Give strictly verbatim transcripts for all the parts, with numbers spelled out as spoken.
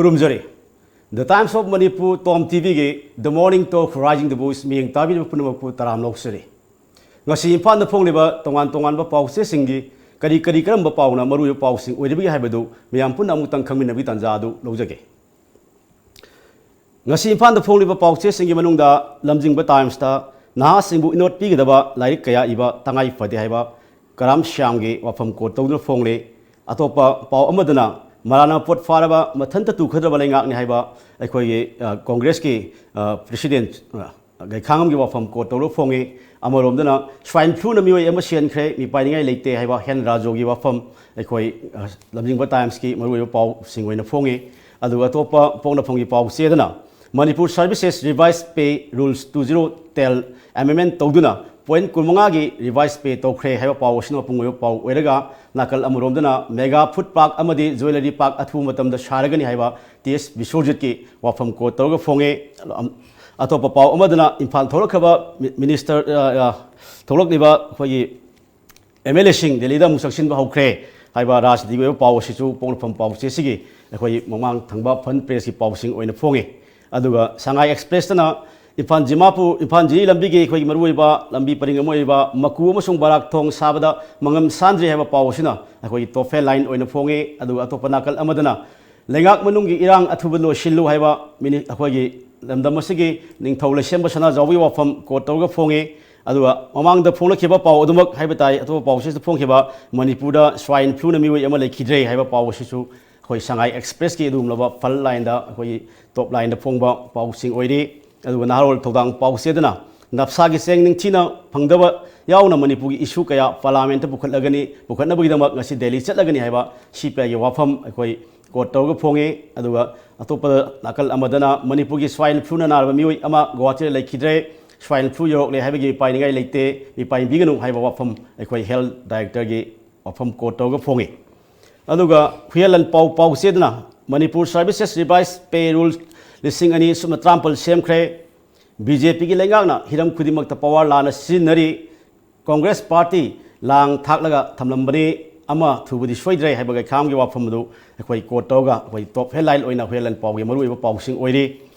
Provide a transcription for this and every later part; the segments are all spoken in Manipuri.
ꯈꯨꯔꯨꯝꯖꯔꯤ꯫ The Times of Manipur, Tom ꯇꯤꯚꯤꯒꯤ The Morning Talk, Rising the Voice ꯃꯤꯠꯌꯦꯡ ꯇꯥꯕꯤꯔꯤꯕ ꯄꯨꯝꯅꯃꯛꯄꯨ ꯇꯔꯥꯝꯅ ꯑꯣꯛꯆꯔꯤ꯫ ꯉꯁꯤ ꯏꯝꯐꯥꯜꯗ ꯐꯣꯡꯂꯤꯕ ꯇꯣꯉꯥꯟ ꯇꯣꯉꯥꯟꯕ ꯄꯥꯎꯆꯦꯁꯤꯡꯒꯤ ꯀꯔꯤ ꯀꯔꯤ ꯀꯔꯝꯕ ꯄꯥꯎꯅ ꯃꯔꯨꯑꯣꯏꯕ ꯄꯥꯎꯁꯤꯡ ꯑꯣꯏꯔꯤꯕꯒꯦ ꯍꯥꯏꯕꯗꯨ ꯃꯌꯥꯝ ꯄꯨꯟꯅ ꯑꯃꯨꯛꯇꯪ ꯈꯪꯃꯤꯟꯅꯕꯒꯤ ꯇꯥꯟꯖꯥ ꯑꯗꯨ ꯂꯧꯖꯒꯦ꯫ ꯉꯁꯤ ꯏꯝꯐꯥꯜꯗ ꯐꯣꯡꯂꯤꯕ ꯄꯥꯎꯆꯦꯁꯤꯡꯒꯤ ꯃꯅꯨꯡꯗ ꯂꯝꯖꯤꯡꯕ ꯇꯥꯏꯝꯁꯇ ꯅꯍꯥꯁꯤꯡꯕꯨ ꯏꯅꯣꯠ ꯄꯤꯒꯗꯕ ꯂꯥꯏꯔꯤꯛ ꯀꯌꯥ ꯏꯕ ꯇꯉꯥꯏ ꯐꯗꯦ ꯍꯥꯏꯕ ꯀꯔꯥꯝ ꯁ꯭ꯌꯥꯝꯒꯤ ꯋꯥꯐꯝ ꯀꯣꯠ ꯇꯧꯗꯨꯅ ꯐꯣꯡꯂꯤ꯫ ꯑꯇꯣꯞꯄ ꯄꯥꯎ ꯑꯃꯗꯅ ꯃꯔꯥꯅ ꯄꯣꯠ ꯐꯥꯔꯕ ꯃꯊꯟꯇ ꯇꯨꯈꯗ꯭ꯔꯕ ꯂꯩꯉꯥꯛꯅꯤ ꯍꯥꯏꯕ ꯑꯩꯈꯣꯏꯒꯤ, ꯑ, ꯀꯣꯡꯒ꯭ꯔꯦꯁꯀꯤ, ꯑ, ꯄ꯭ꯔꯦꯁꯤꯗꯦꯟ, ꯑ, ꯒꯩꯈꯥꯡꯉꯝꯒꯤ ꯋꯥꯐꯝ ꯀꯣꯠ ꯇꯧꯗꯨꯅ ꯐꯣꯡꯉꯤ꯫ ꯑꯃꯔꯣꯝꯗꯅ ꯁ꯭ꯋꯥꯏꯟ ꯐ꯭ꯂꯨꯅ ꯃꯤꯑꯣꯏ ꯑꯃ ꯁꯤꯍꯟꯈ꯭ꯔꯦ, ꯃꯤꯄꯥꯏꯅꯤꯡꯉꯥꯏ ꯂꯩꯇꯦ ꯍꯥꯏꯕ ꯍꯦꯟ ꯔꯥꯖꯣꯒꯤ ꯋꯥꯐꯝ ꯑꯩꯈꯣꯏ, ꯑ, ꯂꯝꯖꯤꯡꯕ ꯇꯥꯏꯝꯁꯀꯤ ꯃꯔꯨꯑꯣꯏꯕ ꯄꯥꯎꯁꯤꯡ ꯑꯣꯏꯅ ꯐꯣꯡꯉꯤ꯫ ꯑꯗꯨꯒ ꯑꯇꯣꯞꯄ ꯄꯣꯛꯅꯐꯝꯒꯤ ꯄꯥꯎ ꯆꯦꯗꯅ Manipur Services Revised Pay Rules two zero tel amendment ꯇꯧꯗꯨꯅ ꯄꯣꯏꯟꯠ ꯀꯨꯟꯃꯉꯥꯒꯤ ꯔꯤꯚꯥꯏꯁ ꯄꯦ ꯇꯧꯈ꯭ꯔꯦ ꯍꯥꯏꯕ ꯄꯥꯎ ꯑꯁꯤꯅ ꯃꯄꯨꯡ ꯑꯣꯏꯕ ꯄꯥꯎ ꯑꯣꯏꯔꯒ, ꯅꯥꯀꯜ ꯑꯃꯔꯣꯝꯗꯅ ꯃꯦꯒꯥ ꯐꯨꯗ ꯄꯥꯔꯛ ꯑꯃꯗꯤ ꯖꯨꯋꯦꯂꯔꯤ ꯄꯥꯔꯛ ꯑꯊꯨꯕ ꯃꯇꯝꯗ ꯁꯥꯔꯒꯅꯤ ꯍꯥꯏꯕ ꯇꯤ ꯑꯦꯁ ꯕꯤꯁ꯭ꯋꯖꯤꯠꯀꯤ ꯋꯥꯐꯝ ꯀꯣꯠ ꯇꯧꯔꯒ ꯐꯣꯡꯉꯦ꯫ ꯑꯇꯣꯞꯄ ꯄꯥꯎ ꯑꯃꯗꯅ ꯏꯝꯐꯥꯜ ꯊꯣꯛꯂꯛꯈ꯭ꯔꯕ ꯃꯤ-, ꯃꯤꯅꯤꯁꯇꯔ, ꯑ, ꯑ, ꯊꯣꯛꯂꯛꯂꯤꯕ ꯑꯩꯈꯣꯏꯒꯤ ꯑꯦꯝ ꯑꯦꯜ ꯑꯦꯁꯤꯡ ꯗꯦꯜꯂꯤꯗ ꯑꯃꯨꯛ ꯆꯪꯁꯤꯟꯕ ꯍꯧꯈ꯭ꯔꯦ ꯍꯥꯏꯕ ꯔꯥꯖꯅꯤꯇꯤꯒꯤ ꯑꯣꯏꯕ ꯄꯥꯎ ꯑꯁꯤꯁꯨ ꯄꯣꯛꯅꯐꯝ ꯄꯥꯎꯆꯦ ꯑꯁꯤꯒꯤ ꯑꯩꯈꯣꯏꯒꯤ ꯃꯃꯥꯡ ꯊꯪꯕ ꯐ꯭ꯔꯟ ꯄꯦꯖꯀꯤ ꯄꯥꯎꯁꯤꯡ ꯑꯣꯏꯅ ꯐꯣꯡꯉꯤ꯫ ꯑꯗꯨꯒ ꯁꯉꯥꯏ ꯑꯦꯛꯁꯄ꯭ꯔꯦꯁꯇꯅ ꯏꯝꯐꯥꯜ ꯗꯤꯃꯥꯄꯨꯔ, ꯏꯝꯐꯥꯜ ꯖꯤꯔꯤ ꯂꯝꯕꯤꯒꯤ ꯑꯩꯈꯣꯏꯒꯤ ꯃꯔꯨꯑꯣꯏꯕ ꯂꯝꯕꯤ ꯄꯔꯤꯡ ꯑꯃ ꯑꯣꯏꯔꯤꯕ ꯃꯀꯨ ꯑꯃꯁꯨꯡ ꯕꯔꯥꯛ ꯊꯣꯡ ꯁꯥꯕꯗ ꯃꯉꯝ ꯁꯥꯟꯗ꯭ꯔꯤ ꯍꯥꯏꯕ ꯄꯥꯎ ꯑꯁꯤꯅ ꯑꯩꯈꯣꯏꯒꯤ ꯇꯣꯞ ꯍꯦꯗꯂꯥꯏꯟ ꯑꯣꯏꯅ ꯐꯣꯡꯉꯤ꯫ ꯑꯗꯨꯒ ꯑꯇꯣꯞꯄ ꯅꯥꯀꯜ ꯑꯃꯗꯅ ꯂꯩꯉꯥꯛ ꯃꯅꯨꯡꯒꯤ ꯏꯔꯥꯡ ꯑꯊꯨꯕ ꯂꯣꯏꯁꯤꯜꯂꯨ ꯍꯥꯏꯕ ꯃꯤꯅꯤ-, ꯑꯩꯈꯣꯏꯒꯤ ꯂꯝꯗꯝ ꯑꯁꯤꯒꯤ ꯅꯤꯡꯊꯧ ꯂꯩꯁꯦꯝꯕ ꯁꯅꯥꯖꯥꯎꯕꯒꯤ ꯋꯥꯐꯝ ꯀꯣꯠ ꯇꯧꯔꯒ ꯐꯣꯡꯉꯤ꯫ ꯑꯗꯨꯒ ꯃꯃꯥꯡꯗ ꯐꯣꯡꯂꯛꯈꯤꯕ ꯄꯥꯎ ꯑꯗꯨꯃꯛ ꯍꯥꯏꯕ ꯇꯥꯏ, ꯑꯇꯣꯞꯄ ꯄꯥꯎꯆꯦꯁꯤꯗ ꯐꯣꯡꯈꯤꯕ ꯃꯅꯤꯄꯨꯔꯗ ꯁ꯭ꯋꯥꯏꯟ ꯐ꯭ꯂꯨꯅ ꯃꯤꯑꯣꯏ ꯑꯃ ꯂꯩꯈꯤꯗ꯭ꯔꯦ ꯍꯥꯏꯕ ꯄꯥꯎ ꯑꯁꯤꯁꯨ ꯑꯩꯈꯣꯏ ꯁꯉꯥꯏ ꯑꯦꯛꯁꯄ꯭ꯔꯦꯁꯀꯤ ꯑꯗꯨꯒꯨꯝꯂꯕ ꯐ꯭ꯔꯟ ꯂꯥꯏꯟꯗ, ꯑꯩꯈꯣꯏꯒꯤ ꯇꯣꯞ ꯂꯥꯏꯟꯗ ꯐꯣꯡꯕ ꯄꯥꯎꯁꯤꯡ ꯑꯣꯏꯔꯤ꯫ ꯑꯗꯨꯒ ꯅꯍꯥꯔꯣꯜ ꯊꯧꯗꯥꯡ ꯄꯥꯎꯆꯦꯗꯅ ꯅꯞꯁꯥꯒꯤ ꯆꯦꯡ ꯅꯤꯡꯊꯤꯅ ꯐꯪꯗꯕ ꯌꯥꯎꯅ ꯃꯅꯤꯄꯨꯔꯒꯤ ꯏꯁꯨ ꯀꯌꯥ ꯄꯥꯔꯂꯥꯃꯦꯟꯠꯇ ꯄꯨꯈꯠꯂꯒꯅꯤ, ꯄꯨꯈꯠꯅꯕꯒꯤꯗꯃꯛ ꯉꯁꯤ ꯗꯦꯜꯂꯤ ꯆꯠꯂꯒꯅꯤ ꯍꯥꯏꯕ ꯁꯤ ꯄꯤ ꯑꯥꯏꯒꯤ ꯋꯥꯐꯝ ꯑꯩꯈꯣꯏ ꯀꯣꯠ ꯇꯧꯔꯒ ꯐꯣꯡꯉꯤ꯫ ꯑꯗꯨꯒ ꯑꯇꯣꯞꯄ ꯅꯥꯀꯜ ꯑꯃꯗꯅ ꯃꯅꯤꯄꯨꯔꯒꯤ ꯁ꯭ꯋꯥꯏꯟ ꯐ꯭ꯂꯨꯅ ꯅꯥꯔꯕ ꯃꯤꯑꯣꯏ ꯑꯃ ꯒꯨꯋꯥꯍꯥꯇꯤꯗ ꯂꯩꯈꯤꯗ꯭ꯔꯦ, ꯁ꯭ꯋꯥꯏꯟ ꯐ꯭ꯂꯨ ꯌꯧꯔꯛꯂꯦ ꯍꯥꯏꯕꯒꯤ ꯃꯤꯄꯥꯏꯅꯤꯡꯉꯥꯏ ꯂꯩꯇꯦ, ꯃꯤꯄꯥꯏꯕꯤꯒꯅꯨ ꯍꯥꯏꯕ ꯋꯥꯐꯝ ꯑꯩꯈꯣꯏ ꯍꯦꯜꯊ ꯗꯥꯏꯔꯦꯛꯇꯔꯒꯤ ꯋꯥꯐꯝ ꯀꯣꯠ ꯇꯧꯔꯒ ꯐꯣꯡꯉꯤ꯫ ꯑꯗꯨꯒ ꯍꯨꯌꯦꯟ ꯂꯥꯟꯄꯥꯎ ꯄꯥꯎꯆꯦꯗꯅ ꯃꯅꯤꯄꯨꯔ ꯁꯔꯚꯤꯁꯦꯁ ꯔꯤꯚꯥꯏꯁ ꯄꯦ ꯔꯨꯜ ꯂꯤꯁꯤꯡ ꯑꯅꯤ ꯁꯨꯞꯅ ꯇꯔꯥꯃꯥꯄꯜ ꯁꯦꯝꯈ꯭ꯔꯦ, ꯕꯤ ꯖꯦ ꯄꯤꯒꯤ ꯂꯩꯉꯥꯛꯅ ꯍꯤꯔꯝ ꯈꯨꯗꯤꯡꯃꯛꯇ ꯄꯋꯥꯔ ꯂꯥꯟꯅ ꯁꯤꯖꯤꯟꯅꯔꯤ, ꯀꯣꯡꯒ꯭ꯔꯦꯁ ꯄꯥꯔꯇꯤ ꯂꯥꯡ ꯊꯥꯛꯂꯒ ꯊꯝꯂꯝꯕꯅꯤ꯫ ꯑꯃ ꯊꯨꯕꯗꯤ ꯁꯣꯏꯗ꯭ꯔꯦ ꯍꯥꯏꯕ ꯒꯩꯈꯥꯝꯒꯤ ꯋꯥꯐꯝ ꯑꯗꯨ ꯑꯩꯈꯣꯏ ꯀꯣꯠ ꯇꯧꯔꯒ ꯑꯩꯈꯣꯏ ꯇꯣꯞ ꯍꯦꯗꯂꯥꯏꯟ ꯑꯣꯏꯅ ꯍꯨꯏꯌꯦꯟ ꯂꯥꯟꯄꯥꯎꯒꯤ ꯃꯔꯨꯑꯣꯏꯕ ꯄꯥꯎꯁꯤꯡ ꯑꯣꯏꯔꯤ꯫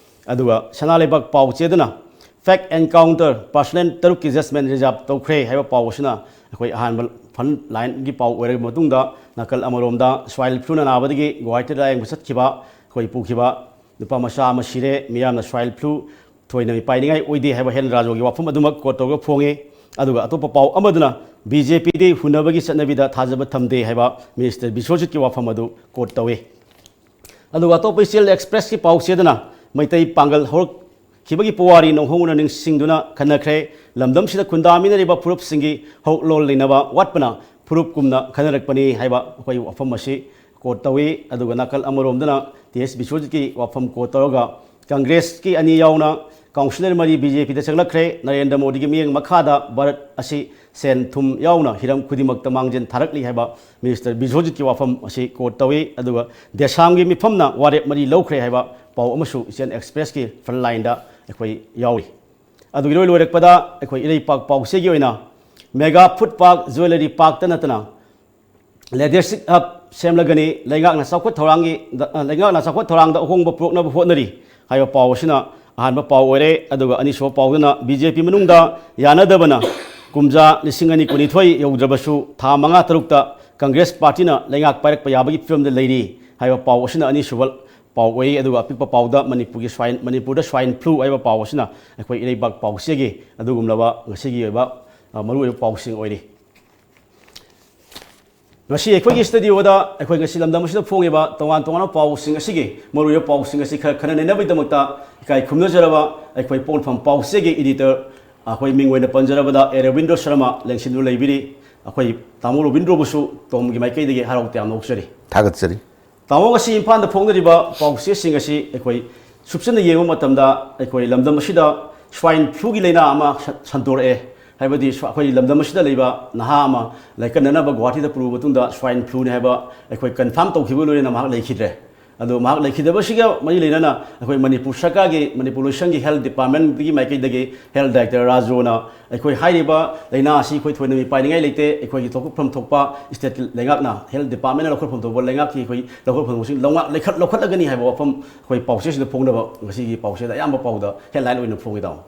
ꯑꯗꯨꯒ ꯁꯅꯥ ꯂꯩꯕꯥꯛ ꯄꯥꯎ ꯆꯦꯗꯅ ꯐꯦꯛ ꯑꯦꯟꯀꯥꯎꯟꯇꯔ, ꯄꯥꯔꯁꯅꯦꯜ ꯇꯔꯨꯛꯀꯤ ꯖꯁꯃꯦꯟ ꯔꯤꯖꯥꯔꯚ ꯇꯧꯈ꯭ꯔꯦ ꯍꯥꯏꯕ ꯄꯥꯎ ꯑꯁꯤꯅ ꯑꯩꯈꯣꯏ ꯑꯍꯥꯟꯕ ꯐ꯭ꯔꯟ ꯂꯥꯏꯟꯒꯤ ꯄꯥꯎ ꯑꯣꯏꯔꯕ ꯃꯇꯨꯡꯗ, ꯅꯥꯀꯜ ꯑꯃꯔꯣꯝꯗ ꯁ꯭ꯋꯥꯏꯜ ꯐ꯭ꯂꯨꯅ ꯅꯥꯕꯗꯒꯤ ꯒꯨꯋꯥꯍꯥꯇꯤꯗ ꯂꯥꯌꯦꯡꯕ ꯆꯠꯈꯤꯕ ꯑꯩꯈꯣꯏ ꯄꯨꯈꯤꯕ ꯅꯨꯄꯥ ꯃꯆꯥ ꯑꯃ ꯁꯤꯔꯦ꯫ ꯃꯤꯌꯥꯝꯅ ꯁ꯭ꯋꯥꯏꯜ ꯐ꯭ꯂꯨ ꯊꯣꯏꯅ ꯃꯤꯄꯥꯏꯅꯤꯡꯉꯥꯏ ꯑꯣꯏꯗꯦ ꯍꯥꯏꯕ ꯍꯦꯟ ꯔꯥꯖꯣꯒꯤ ꯋꯥꯐꯝ ꯑꯗꯨꯃꯛ ꯀꯣꯠ ꯇꯧꯔꯒ ꯐꯣꯡꯉꯤ꯫ ꯑꯗꯨꯒ ꯑꯇꯣꯞꯄ ꯄꯥꯎ ꯑꯃꯗꯨꯅ ꯕꯤ ꯖꯦ ꯄꯤꯗꯤ ꯍꯨꯟꯅꯕꯒꯤ ꯆꯠꯅꯕꯤꯗ ꯊꯥꯖꯕ ꯊꯝꯗꯦ ꯍꯥꯏꯕ ꯃꯤꯅꯤꯁꯇꯔ ꯕꯤꯁ꯭ꯋꯖꯤꯠꯀꯤ ꯋꯥꯐꯝ ꯑꯗꯨ ꯀꯣꯠ ꯇꯧꯏ꯫ ꯑꯗꯨꯒ ꯑꯇꯣꯞꯄ ꯏꯆꯦꯜ ꯑꯦꯛꯁꯄ꯭ꯔꯦꯁꯀꯤ ꯄꯥꯎꯆꯦꯗꯅ ꯃꯩꯇꯩ ꯄꯥꯡꯒꯜ ꯍꯧꯔꯛꯈꯤꯕꯒꯤ ꯄꯨꯋꯥꯔꯤ ꯅꯧꯍꯧꯅ ꯅꯤꯡꯁꯤꯡꯗꯨꯅ ꯈꯟꯅꯈ꯭ꯔꯦ꯫ ꯂꯝꯗꯝꯁꯤꯗ ꯈꯨꯟꯗꯥꯃꯤꯟꯅꯔꯤꯕ ꯐꯨꯔꯨꯞꯁꯤꯡꯒꯤ ꯍꯧꯔꯛꯂꯣꯟ ꯂꯩꯅꯕ ꯋꯥꯠꯄꯅ ꯐꯨꯔꯨꯞ ꯀꯨꯝꯅ ꯈꯟꯅꯔꯛꯄꯅꯤ ꯍꯥꯏꯕ ꯑꯩꯈꯣꯏ ꯋꯥꯐꯝ ꯑꯁꯤ ꯀꯣꯠ ꯇꯧꯏ꯫ ꯑꯗꯨꯒ ꯅꯥꯀꯜ ꯑꯃꯔꯣꯝꯗꯅ ꯇꯤ ꯑꯦꯁ ꯕꯤꯁ꯭ꯋꯖꯤꯠꯀꯤ ꯋꯥꯐꯝ ꯀꯣꯠ ꯇꯧꯔꯒ ꯀꯪꯒ꯭ꯔꯦꯁꯀꯤ ꯑꯅꯤ ꯌꯥꯎꯅ ꯀꯥꯎꯟꯁꯤꯂꯔ ꯃꯔꯤ ꯕꯤ ꯖꯦ ꯄꯤꯗ ꯆꯪꯂꯛꯈ꯭ꯔꯦ꯫ ꯅꯔꯦꯟꯗ꯭ꯔ ꯃꯣꯗꯤꯒꯤ ꯃꯤꯠꯌꯦꯡ ꯃꯈꯥꯗ ꯚꯥꯔꯠ ꯑꯁꯤ ꯁꯦꯟ ꯊꯨꯝ ꯌꯥꯎꯅ ꯍꯤꯔꯝ ꯈꯨꯗꯤꯡꯃꯛꯇ ꯃꯥꯡꯖꯤꯜ ꯊꯥꯔꯛꯂꯤ ꯍꯥꯏꯕ ꯃꯤꯅꯤꯁꯇꯔ ꯕꯤꯁ꯭ꯋꯖꯤꯠꯀꯤ ꯋꯥꯐꯝ ꯑꯁꯤ ꯀꯣꯠ ꯇꯧꯏ꯫ ꯑꯗꯨꯒ ꯗꯦꯁꯥꯝꯒꯤ ꯃꯤꯐꯝꯅ ꯋꯥꯔꯦꯞ ꯃꯔꯤ ꯂꯧꯈ꯭ꯔꯦ ꯍꯥꯏꯕ ꯄꯥꯎ ꯑꯃꯁꯨ ꯏꯆꯦꯜ ꯑꯦꯛꯁꯄ꯭ꯔꯦꯁꯀꯤ ꯐ꯭ꯔꯟ ꯂꯥꯏꯟꯗ ꯑꯩꯈꯣꯏ ꯌꯥꯎꯔꯤ꯫ ꯑꯗꯨꯒ ꯏꯔꯣꯏ ꯂꯣꯏꯔꯛꯄꯗ ꯑꯩꯈꯣꯏ ꯏꯔꯩꯄꯥꯛ ꯄꯥꯎꯆꯦꯒꯤ ꯑꯣꯏꯅ ꯃꯦꯒꯥ ꯐꯨꯗ ꯄꯥꯔꯛ, ꯖꯨꯋꯦꯂꯔꯤ ꯄꯥꯔꯛꯇ ꯅꯠꯇꯅ ꯂꯤꯗꯔꯁꯤꯞ ꯍꯕ ꯁꯦꯝꯂꯒꯅꯤ, ꯂꯩꯉꯥꯛꯅ ꯆꯥꯎꯈꯠ ꯊꯧꯔꯥꯡꯒꯤ, ꯂꯩꯉꯥꯛꯅ ꯆꯥꯎꯈꯠ ꯊꯧꯔꯥꯡꯗ ꯑꯍꯣꯡꯕ ꯄꯨꯔꯛꯅꯕ ꯍꯣꯠꯅꯔꯤ ꯍꯥꯏꯕ ꯄꯥꯎ ꯑꯁꯤꯅ ꯑꯍꯥꯟꯕ ꯄꯥꯎ ꯑꯣꯏꯔꯦ꯫ ꯑꯗꯨꯒ ꯑꯅꯤꯁꯨꯕ ꯄꯥꯎꯗꯨꯅ ꯕꯤ ꯖꯦ ꯄꯤ ꯃꯅꯨꯡꯗ ꯌꯥꯅꯗꯕꯅ ꯀꯨꯝꯖꯥ ꯂꯤꯁꯤꯡ ꯑꯅꯤ ꯀꯨꯟꯅꯤꯊꯣꯏ ꯌꯧꯗ꯭ꯔꯕꯁꯨ ꯊꯥ ꯃꯉꯥ ꯇꯔꯨꯛꯇ ꯀꯪꯒ꯭ꯔꯦꯁ ꯄꯥꯔꯇꯤꯅ ꯂꯩꯉꯥꯛ ꯄꯥꯏꯔꯛꯄ ꯌꯥꯕꯒꯤ ꯐꯤꯕꯝꯗ ꯂꯩꯔꯤ ꯍꯥꯏꯕ ꯄꯥꯎ ꯑꯁꯤꯅ ꯑꯅꯤꯁꯨꯕ ꯄꯥꯎ ꯑꯣꯏ꯫ ꯑꯗꯨꯒ ꯑꯄꯤꯛꯄ ꯄꯥꯎꯗ ꯃꯅꯤꯄꯨꯔꯒꯤ ꯁ꯭ꯋꯥꯏꯟ, ꯃꯅꯤꯄꯨꯔꯗ ꯁ꯭ꯋꯥꯏꯟ ꯐ꯭ꯂꯨ ꯍꯥꯏꯕ ꯄꯥꯎ ꯑꯁꯤꯅ ꯑꯩꯈꯣꯏ ꯏꯔꯩꯕꯥꯛ ꯄꯥꯎꯆꯦꯒꯤ ꯑꯗꯨꯒꯨꯝꯂꯕ ꯉꯁꯤꯒꯤ ꯑꯣꯏꯕ, ꯑ, ꯃꯔꯨꯑꯣꯏꯕ ꯄꯥꯎꯁꯤꯡ ꯑꯣꯏꯔꯤ꯫ ꯉꯁꯤ ꯑꯩꯈꯣꯏꯒꯤ ꯁ꯭ꯇꯨꯗꯤꯑꯣꯗ ꯑꯩꯈꯣꯏ ꯉꯁꯤ ꯂꯝꯗꯝ ꯑꯁꯤꯗ ꯐꯣꯡꯉꯤꯕ ꯇꯣꯉꯥꯟ ꯇꯣꯉꯥꯟꯕ ꯄꯥꯎꯁꯤꯡ ꯑꯁꯤꯒꯤ ꯃꯔꯨꯑꯣꯏꯕ ꯄꯥꯎꯁꯤꯡ ꯑꯁꯤ ꯈꯔ ꯈꯟꯅ ꯅꯩꯅꯕꯒꯤꯗꯃꯛꯇ ꯏꯀꯥꯏ ꯈꯨꯝꯅꯖꯔꯕ ꯑꯩꯈꯣꯏ ꯄꯣꯠꯐꯝ ꯄꯥꯎꯆꯦꯒꯤ ꯏꯗꯤꯇꯔ, ꯑꯩꯈꯣꯏ ꯃꯤꯡ ꯑꯣꯏꯅ ꯄꯟꯖꯔꯕꯗ ꯑꯦ ꯔꯕꯤꯟꯗ꯭ꯔꯣ ꯁꯔꯃ ꯂꯦꯡꯁꯤꯟꯗꯨꯅ ꯂꯩꯕꯤꯔꯤ꯫ ꯑꯩꯈꯣꯏ ꯇꯥꯃꯣ ꯔꯣꯕꯤꯟꯗ꯭ꯔꯣꯕꯨꯁꯨ ꯇꯣꯝꯒꯤ ꯃꯥꯏꯀꯩꯗꯒꯤ ꯍꯔꯥꯎ ꯇꯌꯥꯝꯅ ꯑꯣꯛꯆꯔꯤ꯫ ꯊꯥꯒꯠꯆꯔꯤ꯫ ꯇꯥꯃꯣ, ꯉꯁꯤ ꯏꯝꯐꯥꯜꯗ ꯐꯣꯡꯅꯔꯤꯕ ꯄꯥꯎꯆꯦꯁꯤꯡ ꯑꯁꯤ ꯑꯩꯈꯣꯏ ꯁꯨꯞꯆꯟꯅ ꯌꯦꯡꯕ ꯃꯇꯝꯗ ꯑꯩꯈꯣꯏ ꯂꯝꯗꯝ ꯑꯁꯤꯗ ꯁ꯭ꯋꯥꯏꯟ ꯐ꯭ꯂꯨꯒꯤ ꯂꯥꯏꯅꯥ ꯑꯃ ꯁ-, ꯁꯟꯗꯣꯔꯛꯑꯦ꯫ ꯍꯥꯏꯕꯗꯤ ꯁ꯭ꯋ-, ꯑꯩꯈꯣꯏ ꯂꯝꯗꯝ ꯑꯁꯤꯗ ꯂꯩꯕ ꯅꯍꯥ ꯑꯃ ꯂꯥꯏꯀꯠꯅꯅꯕ ꯒꯨꯋꯥꯍꯥꯇꯤꯗ ꯄꯨꯔꯨꯕ ꯃꯇꯨꯡꯗ ꯁ꯭ꯋꯥꯏꯟ ꯐ꯭ꯂꯨꯅꯤ ꯍꯥꯏꯕ ꯑꯩꯈꯣꯏ ꯀꯟꯐꯥꯔꯝ ꯇꯧꯈꯤꯕ ꯂꯣꯏꯅꯅ ꯃꯍꯥꯛ ꯂꯩꯈꯤꯗ꯭ꯔꯦ꯫ ꯑꯗꯣ ꯃꯍꯥꯛ ꯂꯩꯈꯤꯗꯕꯁꯤꯒ ꯃꯔꯤ ꯂꯩꯅꯅ ꯑꯩꯈꯣꯏ ꯃꯅꯤꯄꯨꯔ ꯁꯔꯀꯥꯔꯒꯤ, ꯃꯅꯤꯄꯨꯔ ꯂꯣꯏꯁꯪꯒꯤ ꯍꯦꯜꯊ ꯗꯤꯄꯥꯔꯠꯃꯦꯟꯒꯤ ꯃꯥꯏꯀꯩꯗꯒꯤ ꯍꯦꯜꯊ ꯗꯥꯏꯔꯦꯛꯇꯔ ꯔꯥꯖꯨꯅ ꯑꯩꯈꯣꯏ ꯍꯥꯏꯔꯤꯕ ꯂꯥꯏꯅꯥ ꯑꯁꯤ ꯑꯩꯈꯣꯏ ꯊꯣꯏꯅ ꯃꯤꯄꯥꯏꯅꯤꯡꯉꯥꯏ ꯂꯩꯇꯦ꯫ ꯑꯩꯈꯣꯏꯒꯤ ꯂꯧꯈꯠꯐꯝ ꯊꯣꯛꯄ state ꯂꯩꯉꯥꯛꯅ, health departmentꯅ ꯂꯧꯈꯠꯐꯝ ꯊꯣꯛꯄ ꯂꯩꯉꯥꯛꯀꯤ ꯑꯩꯈꯣꯏ ꯂꯧꯈꯠꯐꯝ ꯊꯣꯛꯄꯁꯤꯡ ꯂꯧꯉꯥꯛ-, ꯂꯩꯈꯠ-, ꯂꯧꯈꯠꯂꯒꯅꯤ ꯍꯥꯏꯕ ꯋꯥꯐꯝ ꯑꯩꯈꯣꯏ ꯄꯥꯎꯆꯦꯁꯤꯗ ꯐꯣꯡꯅꯕ ꯉꯁꯤꯒꯤ ꯄꯥꯎꯆꯦꯗ ꯑꯌꯥꯝꯕ ꯄꯥꯎꯗ headline ꯑꯣꯏꯅ ꯐꯣꯡꯉꯤ, ꯇꯥꯃꯣ꯫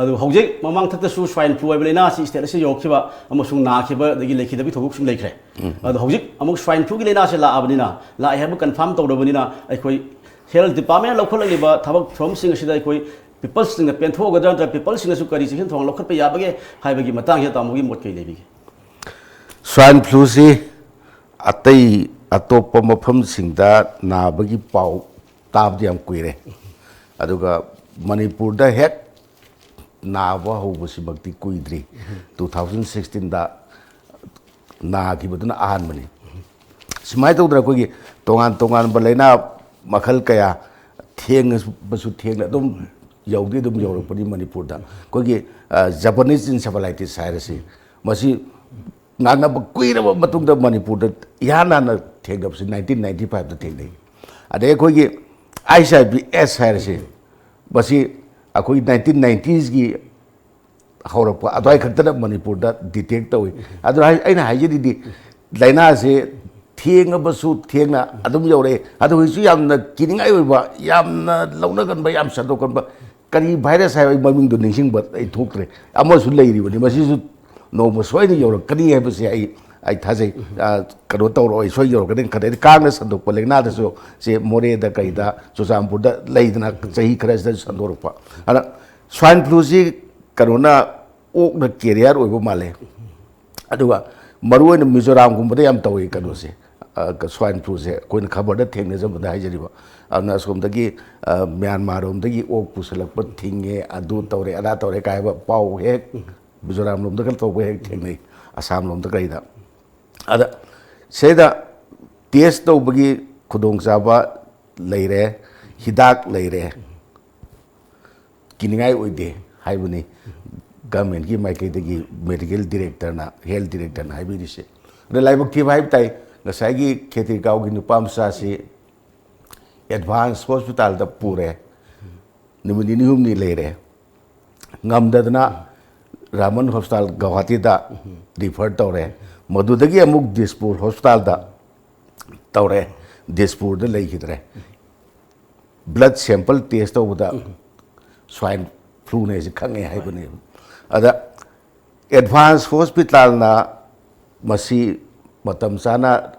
ꯑꯗꯨ ꯍꯧꯖꯤꯛ ꯃꯃꯥꯡ ꯊꯛꯇꯁꯨ swine flu ꯍꯥꯏꯕ ꯂꯥꯏꯅꯥ ꯑꯁꯤ state ꯑꯁꯤꯗ ꯌꯧꯔꯛꯈꯤꯕ ꯑꯃꯁꯨꯡ ꯅꯥꯈꯤꯕ ꯑꯗꯒꯤ ꯂꯩꯈꯤꯗꯕꯒꯤ ꯊꯧꯗꯣꯛꯁꯤꯡ ꯂꯩꯈ꯭ꯔꯦ꯫ ꯑꯗꯣ ꯍꯧꯖꯤꯛ ꯑꯃꯨꯛ swine fluꯒꯤ ꯂꯥꯏꯅꯥꯁꯤ ꯂꯥꯛꯑꯕꯅꯤꯅ, ꯂꯥꯛꯑꯦ ꯍꯥꯏꯕ confirm ꯇꯧꯔꯕꯅꯤꯅ, ꯑꯩꯈꯣꯏ health departmentꯅ ꯂꯧꯈꯠꯂꯛꯂꯤꯕ ꯊꯕꯛ ꯊꯧꯔꯝꯁꯤꯡ ꯑꯁꯤꯗ ꯑꯩꯈꯣꯏ peopleꯁꯤꯡꯅ ꯄꯦꯟꯊꯣꯛꯑꯒꯗ꯭ꯔꯥ ꯅꯠꯇ꯭ꯔꯒ peopleꯁꯤꯡꯅꯁꯨ ꯀꯔꯤ ꯆꯦꯛꯁꯤꯟ ꯊꯧꯔꯥꯡ ꯂꯧꯈꯠꯄ ꯌꯥꯕꯒꯦ ꯍꯥꯏꯕꯒꯤ ꯃꯇꯥꯡꯁꯤꯗ ꯇꯥꯃꯣꯒꯤ ꯃꯣꯠ ꯀꯔꯤ ꯂꯩꯕꯤꯒꯦ? Swine fluꯁꯤ ꯑꯇꯩ ꯑꯇꯣꯞꯄ ꯃꯐꯝꯁꯤꯡꯗ ꯅꯥꯕꯒꯤ ꯄꯥꯎ ꯇꯥꯕꯗꯤ ꯌꯥꯝ ꯀꯨꯏꯔꯦ, ꯑꯗꯨꯒ ꯃꯅꯤꯄꯨꯔꯗ ꯍꯦꯛ ꯅꯥꯕ ꯍꯧꯕꯁꯤꯃꯛꯇꯤ ꯀꯨꯏꯗ꯭ꯔꯤ꯫ Two thousand sixteenꯗ ꯅꯥꯈꯤꯕꯗꯨꯅ ꯑꯍꯥꯟꯕꯅꯤ꯫ ꯁꯨꯃꯥꯏꯅ ꯇꯧꯗꯅ ꯑꯩꯈꯣꯏꯒꯤ ꯇꯣꯉꯥꯟ ꯇꯣꯉꯥꯟꯕ ꯂꯥꯏꯅꯥ ꯃꯈꯜ ꯀꯌꯥ ꯊꯦꯡꯉꯕꯁꯨ ꯊꯦꯡꯅ ꯑꯗꯨꯝ ꯌꯧꯗꯤ ꯑꯗꯨꯝ ꯌꯧꯔꯛꯄꯅꯤ ꯃꯅꯤꯄꯨꯔꯗ꯫ ꯑꯩꯈꯣꯏꯒꯤ Japanese encephalitis ꯍꯥꯏꯔꯁꯤ, ꯃꯁꯤ ꯉꯥꯡꯅꯕ ꯀꯨꯏꯔꯕ ꯃꯇꯨꯡꯗ ꯃꯅꯤꯄꯨꯔꯗ ꯏꯍꯥꯟ ꯍꯥꯟꯅ ꯊꯦꯡꯅꯕꯁꯤ nineteen ninety fiveꯇ ꯊꯦꯡꯅꯩ꯫ ꯑꯗꯩ ꯑꯩꯈꯣꯏꯒꯤ HIV AIDS ꯍꯥꯏꯔꯤꯁꯤ, ꯃꯁꯤ ꯑꯩꯈꯣꯏ nineteen ninetyꯒꯤ ꯍꯧꯔꯛꯄ ꯑꯗꯨꯋꯥꯏ ꯈꯛꯇꯗ ꯃꯅꯤꯄꯨꯔꯗ detect ꯇꯧꯏ꯫ ꯑꯗꯨꯅ ꯑꯩꯅ ꯍꯥꯏꯖꯔꯤꯗꯤ, ꯂꯥꯏꯅꯥꯁꯦ ꯊꯦꯡꯉꯕꯁꯨ ꯊꯦꯡꯅ ꯑꯗꯨꯝ ꯌꯧꯔꯛꯑꯦ꯫ ꯑꯗꯨ ꯍꯧꯖꯤꯛꯁꯨ ꯌꯥꯝꯅ ꯀꯤꯅꯤꯡꯉꯥꯏ ꯑꯣꯏꯕ, ꯌꯥꯝꯅ ꯂꯧꯅꯒꯟꯕ, ꯌꯥꯝ ꯁꯟꯗꯣꯛꯀꯟꯕ, ꯀꯔꯤ virus ꯍꯥꯏꯕ ꯑꯩ ꯃꯃꯤꯡꯗꯣ ꯅꯤꯡꯁꯤꯡꯕ ꯑꯩ ꯊꯣꯛꯇ꯭ꯔꯦ, ꯑꯃꯁꯨ ꯂꯩꯔꯤꯕꯅꯤ꯫ ꯃꯁꯤꯁꯨ ꯅꯣꯡꯃ ꯁꯣꯏꯗꯅ ꯌꯧꯔꯛꯀꯅꯤ ꯍꯥꯏꯕꯁꯦ ꯑꯩ ꯑꯩ ꯊꯥꯖꯩ꯫ ꯀꯩꯅꯣ ꯇꯧꯔꯛꯑꯣꯏ, ꯁꯣꯏ ꯌꯧꯔꯛꯀꯅꯤ꯫ ꯈꯗꯩꯗꯤ ꯀꯥꯡꯅ ꯁꯟꯗꯣꯛꯄ ꯂꯥꯏꯅꯥꯗꯁꯨ ꯁꯦ ꯃꯣꯔꯦꯗ ꯀꯩꯗ ꯆꯨꯔꯆꯥꯟꯄꯨꯔꯗ ꯂꯩꯗꯅ ꯆꯍꯤ ꯈꯔꯁꯤꯗ ꯁꯟꯗꯣꯔꯛꯄ꯫ ꯑꯗ swine fluꯁꯤ ꯀꯩꯅꯣꯅ, ꯑꯣꯛꯅ carrier ꯑꯣꯏꯕ ꯃꯥꯜꯂꯦ꯫ ꯑꯗꯨꯒ ꯃꯔꯨꯑꯣꯏꯅ ꯃꯤꯖꯣꯔꯥꯝꯒꯨꯝꯕꯗ ꯌꯥꯝ ꯇꯧꯏ ꯀꯩꯅꯣꯁꯦ, swine fluꯁꯦ ꯑꯩꯈꯣꯏꯅ ꯈꯕꯔꯗ ꯊꯦꯡꯅꯖꯕꯗ ꯍꯥꯏꯖꯔꯤꯕ꯫ ꯑꯗꯨꯅ ꯑꯁꯣꯝꯗꯒꯤ ꯃ꯭ꯌꯥꯟꯃꯥꯔ ꯔꯣꯝꯗꯒꯤ ꯑꯣꯛ ꯄꯨꯁꯜꯂꯛꯄ ꯊꯤꯡꯉꯦ, ꯑꯗꯨ ꯇꯧꯔꯦ, ꯑꯗꯥ ꯇꯧꯔꯦ ꯀꯥꯏ ꯍꯥꯏꯕ ꯄꯥꯎ ꯍꯦꯛ ꯃꯤꯖꯣꯔꯥꯝ ꯂꯣꯝꯗ ꯀꯩꯅꯣ ꯇꯧꯕ ꯍꯦꯛ ꯊꯦꯡꯅꯩ, ꯑꯁꯥꯝ ꯂꯣꯝꯗ ꯀꯩꯗ꯫ ꯑꯗ ꯁꯤꯗ test ꯇꯧꯕꯒꯤ ꯈꯨꯗꯣꯡꯆꯥꯕ ꯂꯩꯔꯦ, ꯍꯤꯗꯥꯛ ꯂꯩꯔꯦ, ꯀꯤꯅꯤꯡꯉꯥꯏ ꯑꯣꯏꯗꯦ ꯍꯥꯏꯕꯅꯤ governmentꯀꯤ ꯃꯥꯏꯀꯩꯗꯒꯤ medical directorꯅ, health directorꯅ ꯍꯥꯏꯕꯤꯔꯤꯁꯦ꯫ ꯑꯗ ꯂꯥꯏꯕꯛ ꯊꯤꯕ ꯍꯥꯏꯕ ꯇꯥꯏ, ꯉꯁꯥꯏꯒꯤ ꯈꯦꯇ꯭ꯔꯤꯒꯥꯎꯒꯤ ꯅꯨꯄꯥ ꯃꯆꯥꯁꯤ advance hospitalꯗ ꯄꯨꯔꯦ, ꯅꯨꯃꯤꯠ ꯅꯤꯅꯤ ꯍꯨꯝꯅꯤ ꯂꯩꯔꯦ, ꯉꯝꯗꯗꯅ ꯔꯥꯃꯟ ꯍꯣꯁꯄꯤꯇꯥꯜ ꯒꯧꯍꯥꯇꯤꯗ ꯔꯤꯐꯔ ꯇꯧꯔꯦ꯫ ꯃꯗꯨꯗꯒꯤ ꯑꯃꯨꯛ ꯗꯤꯁꯄꯨꯔ ꯍꯣꯁꯄꯤꯇꯥꯜꯗ ꯇꯧꯔꯦ꯫ ꯗꯤꯁꯄꯨꯔꯗ ꯂꯩꯈꯤꯗ꯭ꯔꯦ꯫ ꯕ꯭ꯂꯗ ꯁꯦꯝꯄꯜ ꯇꯦꯁ ꯇꯧꯕꯗ ꯁ꯭ꯋꯥꯏꯟ ꯐ꯭ꯂꯨꯅꯦꯁꯤ ꯈꯪꯉꯦ ꯍꯥꯏꯕꯅꯦꯕ꯫ ꯑꯗ ꯑꯦꯗꯚꯥꯟꯁ ꯍꯣꯁꯄꯤꯇꯥꯜꯅ ꯃꯁꯤ ꯃꯇꯝ ꯆꯥꯅ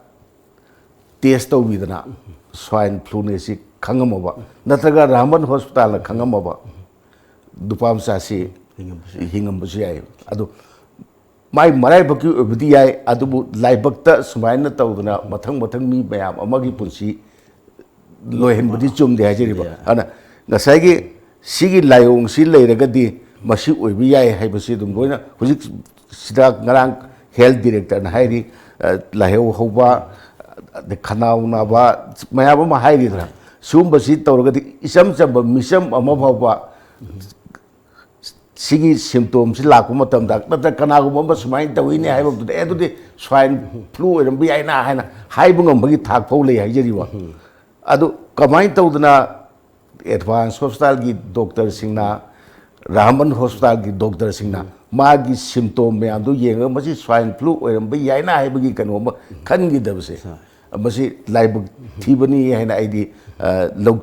ꯇꯦꯁ ꯇꯧꯕꯤꯗꯅ ꯁ꯭ꯋꯥꯏꯟ ꯐ꯭ꯂꯨꯅꯦꯁꯤ ꯈꯪꯉꯝꯃꯕ, ꯅꯠꯇ꯭ꯔꯒ ꯔꯥꯃꯟ ꯍꯣꯁꯄꯤꯇꯥꯜꯅ ꯈꯪꯉꯝꯃꯕ, ꯅꯨꯄꯥ ꯃꯆꯥꯁꯤ ꯍꯤꯡꯉꯝꯕꯁꯨ ꯌꯥꯏ꯫ ꯍꯤꯡꯉꯝꯕꯁꯨ ꯌꯥꯏ꯫ ꯑꯗꯨ ꯃꯥꯏ ꯃꯔꯥꯏꯕꯛꯀꯤ ꯑꯣꯏꯕꯗꯤ ꯌꯥꯏ, ꯑꯗꯨꯕꯨ ꯂꯥꯏꯕꯛꯇ ꯁꯨꯃꯥꯏꯅ ꯇꯧꯗꯅ ꯃꯊꯪ ꯃꯊꯪ ꯃꯤ ꯃꯌꯥꯝ ꯑꯃꯒꯤ ꯄꯨꯟꯁꯤ ꯂꯣꯏꯍꯟꯕꯗꯤ ꯆꯨꯝꯗꯦ ꯍꯥꯏꯖꯔꯤꯕ꯫ ꯆꯨꯝꯗꯦ꯫ ꯑꯗꯨꯅ ꯉꯁꯥꯏꯒꯤ ꯁꯤꯒꯤ ꯂꯥꯏꯑꯣꯡꯁꯤ ꯂꯩꯔꯒꯗꯤ ꯃꯁꯤ ꯑꯣꯏꯕ ꯌꯥꯏ ꯍꯥꯏꯕꯁꯤ ꯑꯗꯨꯝ ꯂꯣꯏꯅ ꯍꯧꯖꯤꯛ ꯁꯤꯗ ꯉꯔꯥꯡ ꯍꯦꯜꯊ ꯗꯤꯔꯦꯛꯇꯔꯅ ꯍꯥꯏꯔꯤ, ꯑ, ꯂꯥꯏꯍꯧ ꯍꯧꯕ, ꯑꯗꯩ ꯈꯅꯥꯎ ꯅꯥꯕ ꯃꯌꯥꯝ ꯑꯃ ꯍꯥꯏꯔꯤꯗꯅ, ꯁꯤꯒꯨꯝꯕꯁꯤ ꯇꯧꯔꯒꯗꯤ ꯏꯆꯝ ꯆꯝꯕ ꯃꯤꯆꯝ ꯑꯃ ꯐꯥꯎꯕ ꯁꯤꯒꯤ ꯁꯤꯝꯇꯣꯝꯁꯤ ꯂꯥꯛꯄ ꯃꯇꯝꯗ ꯅꯠꯇ꯭ꯔꯒ ꯀꯅꯥꯒꯨꯝꯕ ꯑꯃ ꯁꯨꯃꯥꯏꯅ ꯇꯧꯏꯅꯦ ꯍꯥꯏꯕ ꯃꯇꯝꯗ, "ꯑꯦ, ꯑꯗꯨꯗꯤ ꯁ꯭ꯋꯥꯏꯟ ꯐ꯭ꯂꯨ ꯑꯣꯏꯔꯝꯕ ꯌꯥꯏꯅ" ꯍꯥꯏꯅ ꯍꯥꯏꯕ ꯉꯝꯕꯒꯤ ꯊꯥꯛ ꯐꯥꯎ ꯂꯩ ꯍꯥꯏꯖꯔꯤꯕ꯫ ꯑꯗꯨ ꯀꯃꯥꯏꯅ ꯇꯧꯗꯅ ꯑꯦꯗꯚꯥꯟꯁ ꯍꯣꯁꯄꯤꯇꯥꯜꯒꯤ ꯗꯣꯛꯇꯔꯁꯤꯡꯅ, ꯔꯥꯍꯃꯟ ꯍꯣꯁꯄꯤꯇꯥꯜꯒꯤ ꯗꯣꯛꯇꯔꯁꯤꯡꯅ ꯃꯥꯒꯤ ꯁꯤꯝꯇꯣꯝ ꯃꯌꯥꯝꯗꯨ ꯌꯦꯡꯉꯒ ꯃꯁꯤ ꯁ꯭ꯋꯥꯏꯟ ꯐ꯭ꯂꯨ ꯑꯣꯏꯔꯝꯕ ꯌꯥꯏꯅ ꯍꯥꯏꯕꯒꯤ ꯀꯩꯅꯣ ꯑꯃ ꯈꯟꯈꯤꯗꯕꯁꯦ, ꯃꯁꯤ ꯂꯥꯏꯕꯛ ꯊꯤꯕꯅꯤ ꯍꯥꯏꯅ ꯑꯩꯗꯤ, ꯑ, ꯂꯧ-,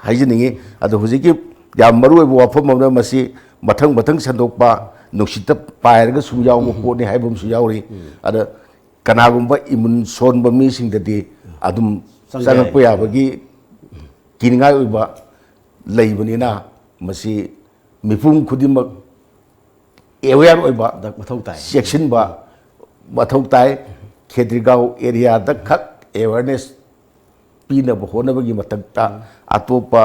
ꯍꯥꯏꯖꯅꯤꯡꯉꯤ꯫ ꯑꯗꯣ ꯍꯧꯖꯤꯛꯀꯤ ꯌꯥꯝ ꯃꯔꯨꯑꯣꯏꯕ ꯋꯥꯐꯝ ꯑꯃꯅ, ꯃꯁꯤ ꯃꯊꯪ ꯃꯊꯪ ꯁꯟꯗꯣꯛꯄ, ꯅꯨꯡꯁꯤꯠꯇ ꯄꯥꯏꯔꯒ ꯁꯨꯝ ꯌꯥꯎꯕ ꯄꯣꯠꯅꯤ ꯍꯥꯏꯕ ꯑꯃꯁꯨ ꯌꯥꯎꯔꯤ꯫ ꯑꯗ ꯀꯅꯥꯒꯨꯝꯕ ꯏꯃꯨꯟ ꯁꯣꯟꯕ ꯃꯤꯁꯤꯡꯗꯗꯤ ꯑꯗꯨꯝ ꯆꯪꯕ ꯆꯪꯂꯛꯄ ꯌꯥꯏ꯫ ꯌꯥꯕꯒꯤ ꯀꯤꯅꯤꯡꯉꯥꯏ ꯑꯣꯏꯕ ꯂꯩꯕꯅꯤꯅ, ꯃꯁꯤ ꯃꯤꯄꯨꯝ ꯈꯨꯗꯤꯡꯃꯛ ꯑꯦꯋꯦꯌꯔ ꯑꯣꯏꯕ, ꯗ-, ꯃꯊꯧ ꯇꯥꯏ꯫ ꯆꯦꯛꯁꯤꯟꯕ ꯃꯊꯧ ꯇꯥꯏ꯫ ꯈꯦꯇ꯭ꯔꯤꯒꯥꯎ ꯑꯦꯔꯤꯌꯥꯗ ꯈꯛ ꯑꯦꯋꯦꯌꯔꯅꯦꯁ ꯄꯤꯅꯕ ꯍꯣꯠꯅꯕꯒꯤ ꯃꯊꯛꯇ, ꯑꯇꯣꯞꯄ